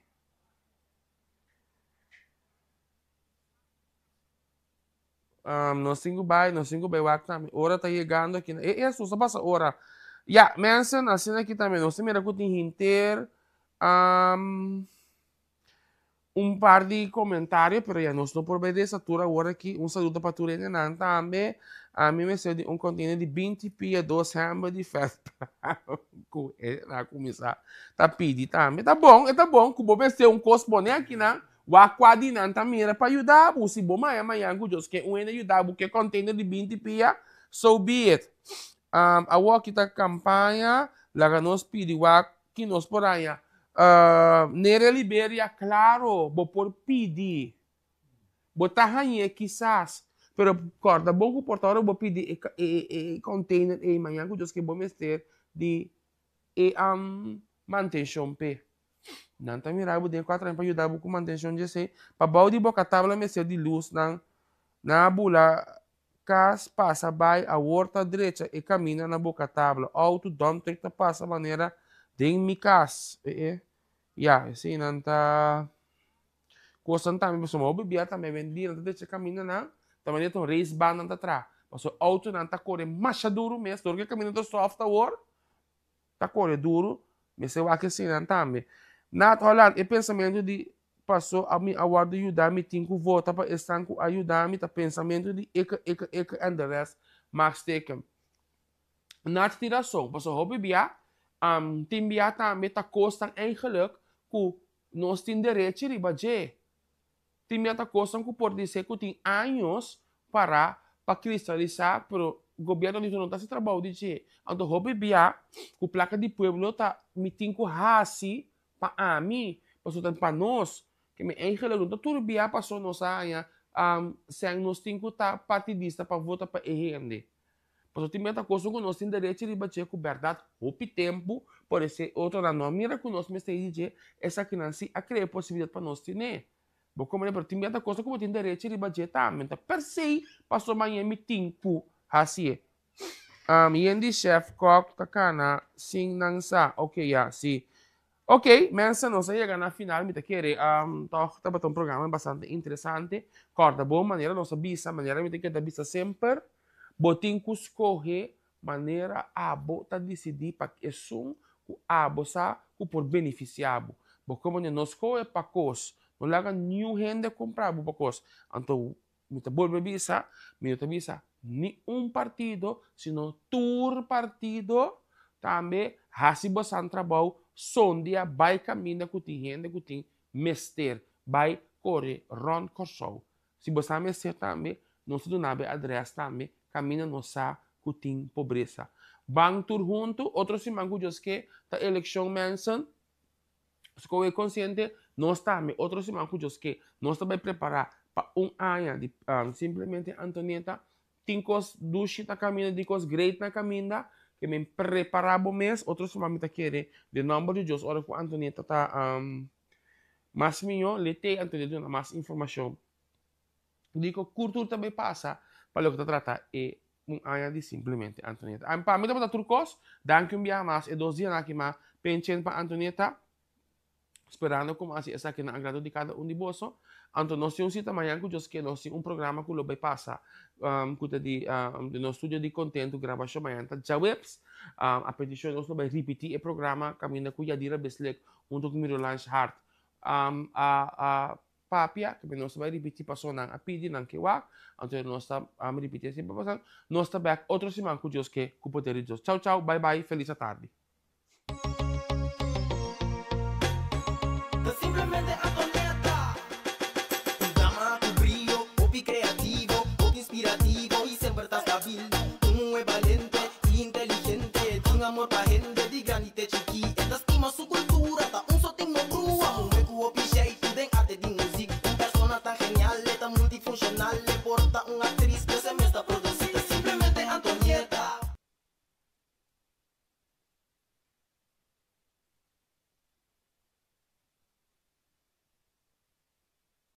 Nos tin ku bai, nos tin ku bai wak tambe. Ora ta yegando aki. E Hesus a pasa ora. Ya, mensen, asina aki tambe nos ta mira ku tin hinter Un par di comentario, pero ya nos no por bay reza tur awor aki. Un saludo pa tur hendenan tambe. Ami mester di un container di binti pia dos hember di vet cu e a cuminsa ta pidi tambe. Ta bon, e ta bon cu bo mester un cos pone akinan, wak cua di nan ta mira pa yuda bo. Si bo maya mañan cu Dios ke un hende yuda bo cu e container di binti pia, so be it. Awor aki ta campaña, laga nos pidi wak Ki nos por haña? Nere Liberia, Claro, bo por pidi. Bo ta hañ'é kisas, pero kòrda bon ku por ta ora bo pidi e e container ei mañan ku Dios ke bo mester di e mantenshon p'e. Nan ta mira bo den kuater aña pa yuda bo ku mantenshon dje esei. Pa bou di bo katabla mester di lusnan. Nan a bula Kas pasa bai awor ta drecha e kaminda na boka tabla outo dump truck ta pasa manera den mi kas e e ya eseinan ta kosnan tambe pasobra hopi bia tambe awendia nan ta drecha kaminda nan ta manera ta un race baan nan ta traha pasobra outonan ta kore masha duru mes dor ku e kaminda ta soft awor ta kore duru mester wak eseinan tambe Nat Holland e pensamentu di Paso ami a wòrdu yuda mi tin ku vota pa esnan ku a yuda mi ta pensamentu di ikke ikke ikke en de rest mag steken. Nat tin rason paso hopi bia tin bia tambe ta kosnan eigenlijk ku nos tin derechi riba dje. Tin bia ta kosnan ku por di ser ku tin años para pa kristalisá pero gobierno di no ta hasi trabou di dje. Anto hopi bia ku plaka di pueblo ta mi tin ku hasi Pa ami, pasobra ta pa nos, ke mi eigenlijk no ta tur bia paso nos a haña sèn nos tin ku ta partidista pa vota pa e hende. Pasobra tin meta koson ku nos tin derecho riba dje ku bèrdat hopi tempu por esei otronan no a mira ku nos mester di dje, esakinan si a krea e posibilidat pa nos tine. Bo komprende? Pero tin meta koson ku bo tin derecho riba dje tambe. Ta persei pasobra mañana mi tin ku hasié. Yen di chef kok ta kana sin nan sa. Ok ya si. Ok mensen nos a yega na final mi ta kere tog tabata un programa bastante interesante. Korda bo manera nos a bisa manera mi ta keda bisa semper bo tin ku skohe. Manera abo ta disidí pa esun ku abo sa ku por benefisiá bo. Bo komo no skohe pa kos, no laga niun hende kumpra bo pa kos. Anto mi ta bolbe bisa, mi no ta bisa ni un partido, sino tur partido tambe hasi boso trabou sondia bai kaminda ku tin hende ku tin mester bai kore rònt Kòrsou. Si bo mester tambe, nos ta duna e adrès tambe, kaminda nos sa ku tin pobresa. Ban tur huntu, otro siman ku Dios ke, ta elekshon mensen, skohe konsiente, nos tambe, otro siman ku Dios ke, nos ta bai prepará pa un aña di Simplemente Antonieta, tin kos dushi na kaminda, tin kos great na kaminda, ke men prepará bo mes, otro siman mi ta kere, den nòmber di Dios, ora ku Antonieta ta mas mihó, lete Antonieta duna mas informashon. Diko kultura tambe pasa pa loke ta trata e un aña di Simplemente Antonieta. Pa mi tabata tur kos, danki un biaha mas e 2 dianan aki m'a pensioen pa Antonieta, esperando ku hasi esaki na agrado di kada un di boso. Anto nos tin un sita mañan ku Dios ke, nos tin un programa ku lo bai pasa, ku ta di nos studio di Kontentu, grabashon mañan ta djaweps. A petishon nos lo bai ripití e programa kaminda ku Yadira Bislek huntu ku Mirolange Hart a papia, ku nos bai ripití pasobra nan a pidi nan ke wak, anto nos ta ripití asina pa pasan. Nos ta bèk otro siman ku Dios ke, ku poder di Dios. Chau chau, bye bye, felis tardi. Simplemente Antonieta. Un dama ku brio, hopi kreativo, hopi inspirativo i semper ta stabil. Un muhé balente i inteligente, tin amor pa hende.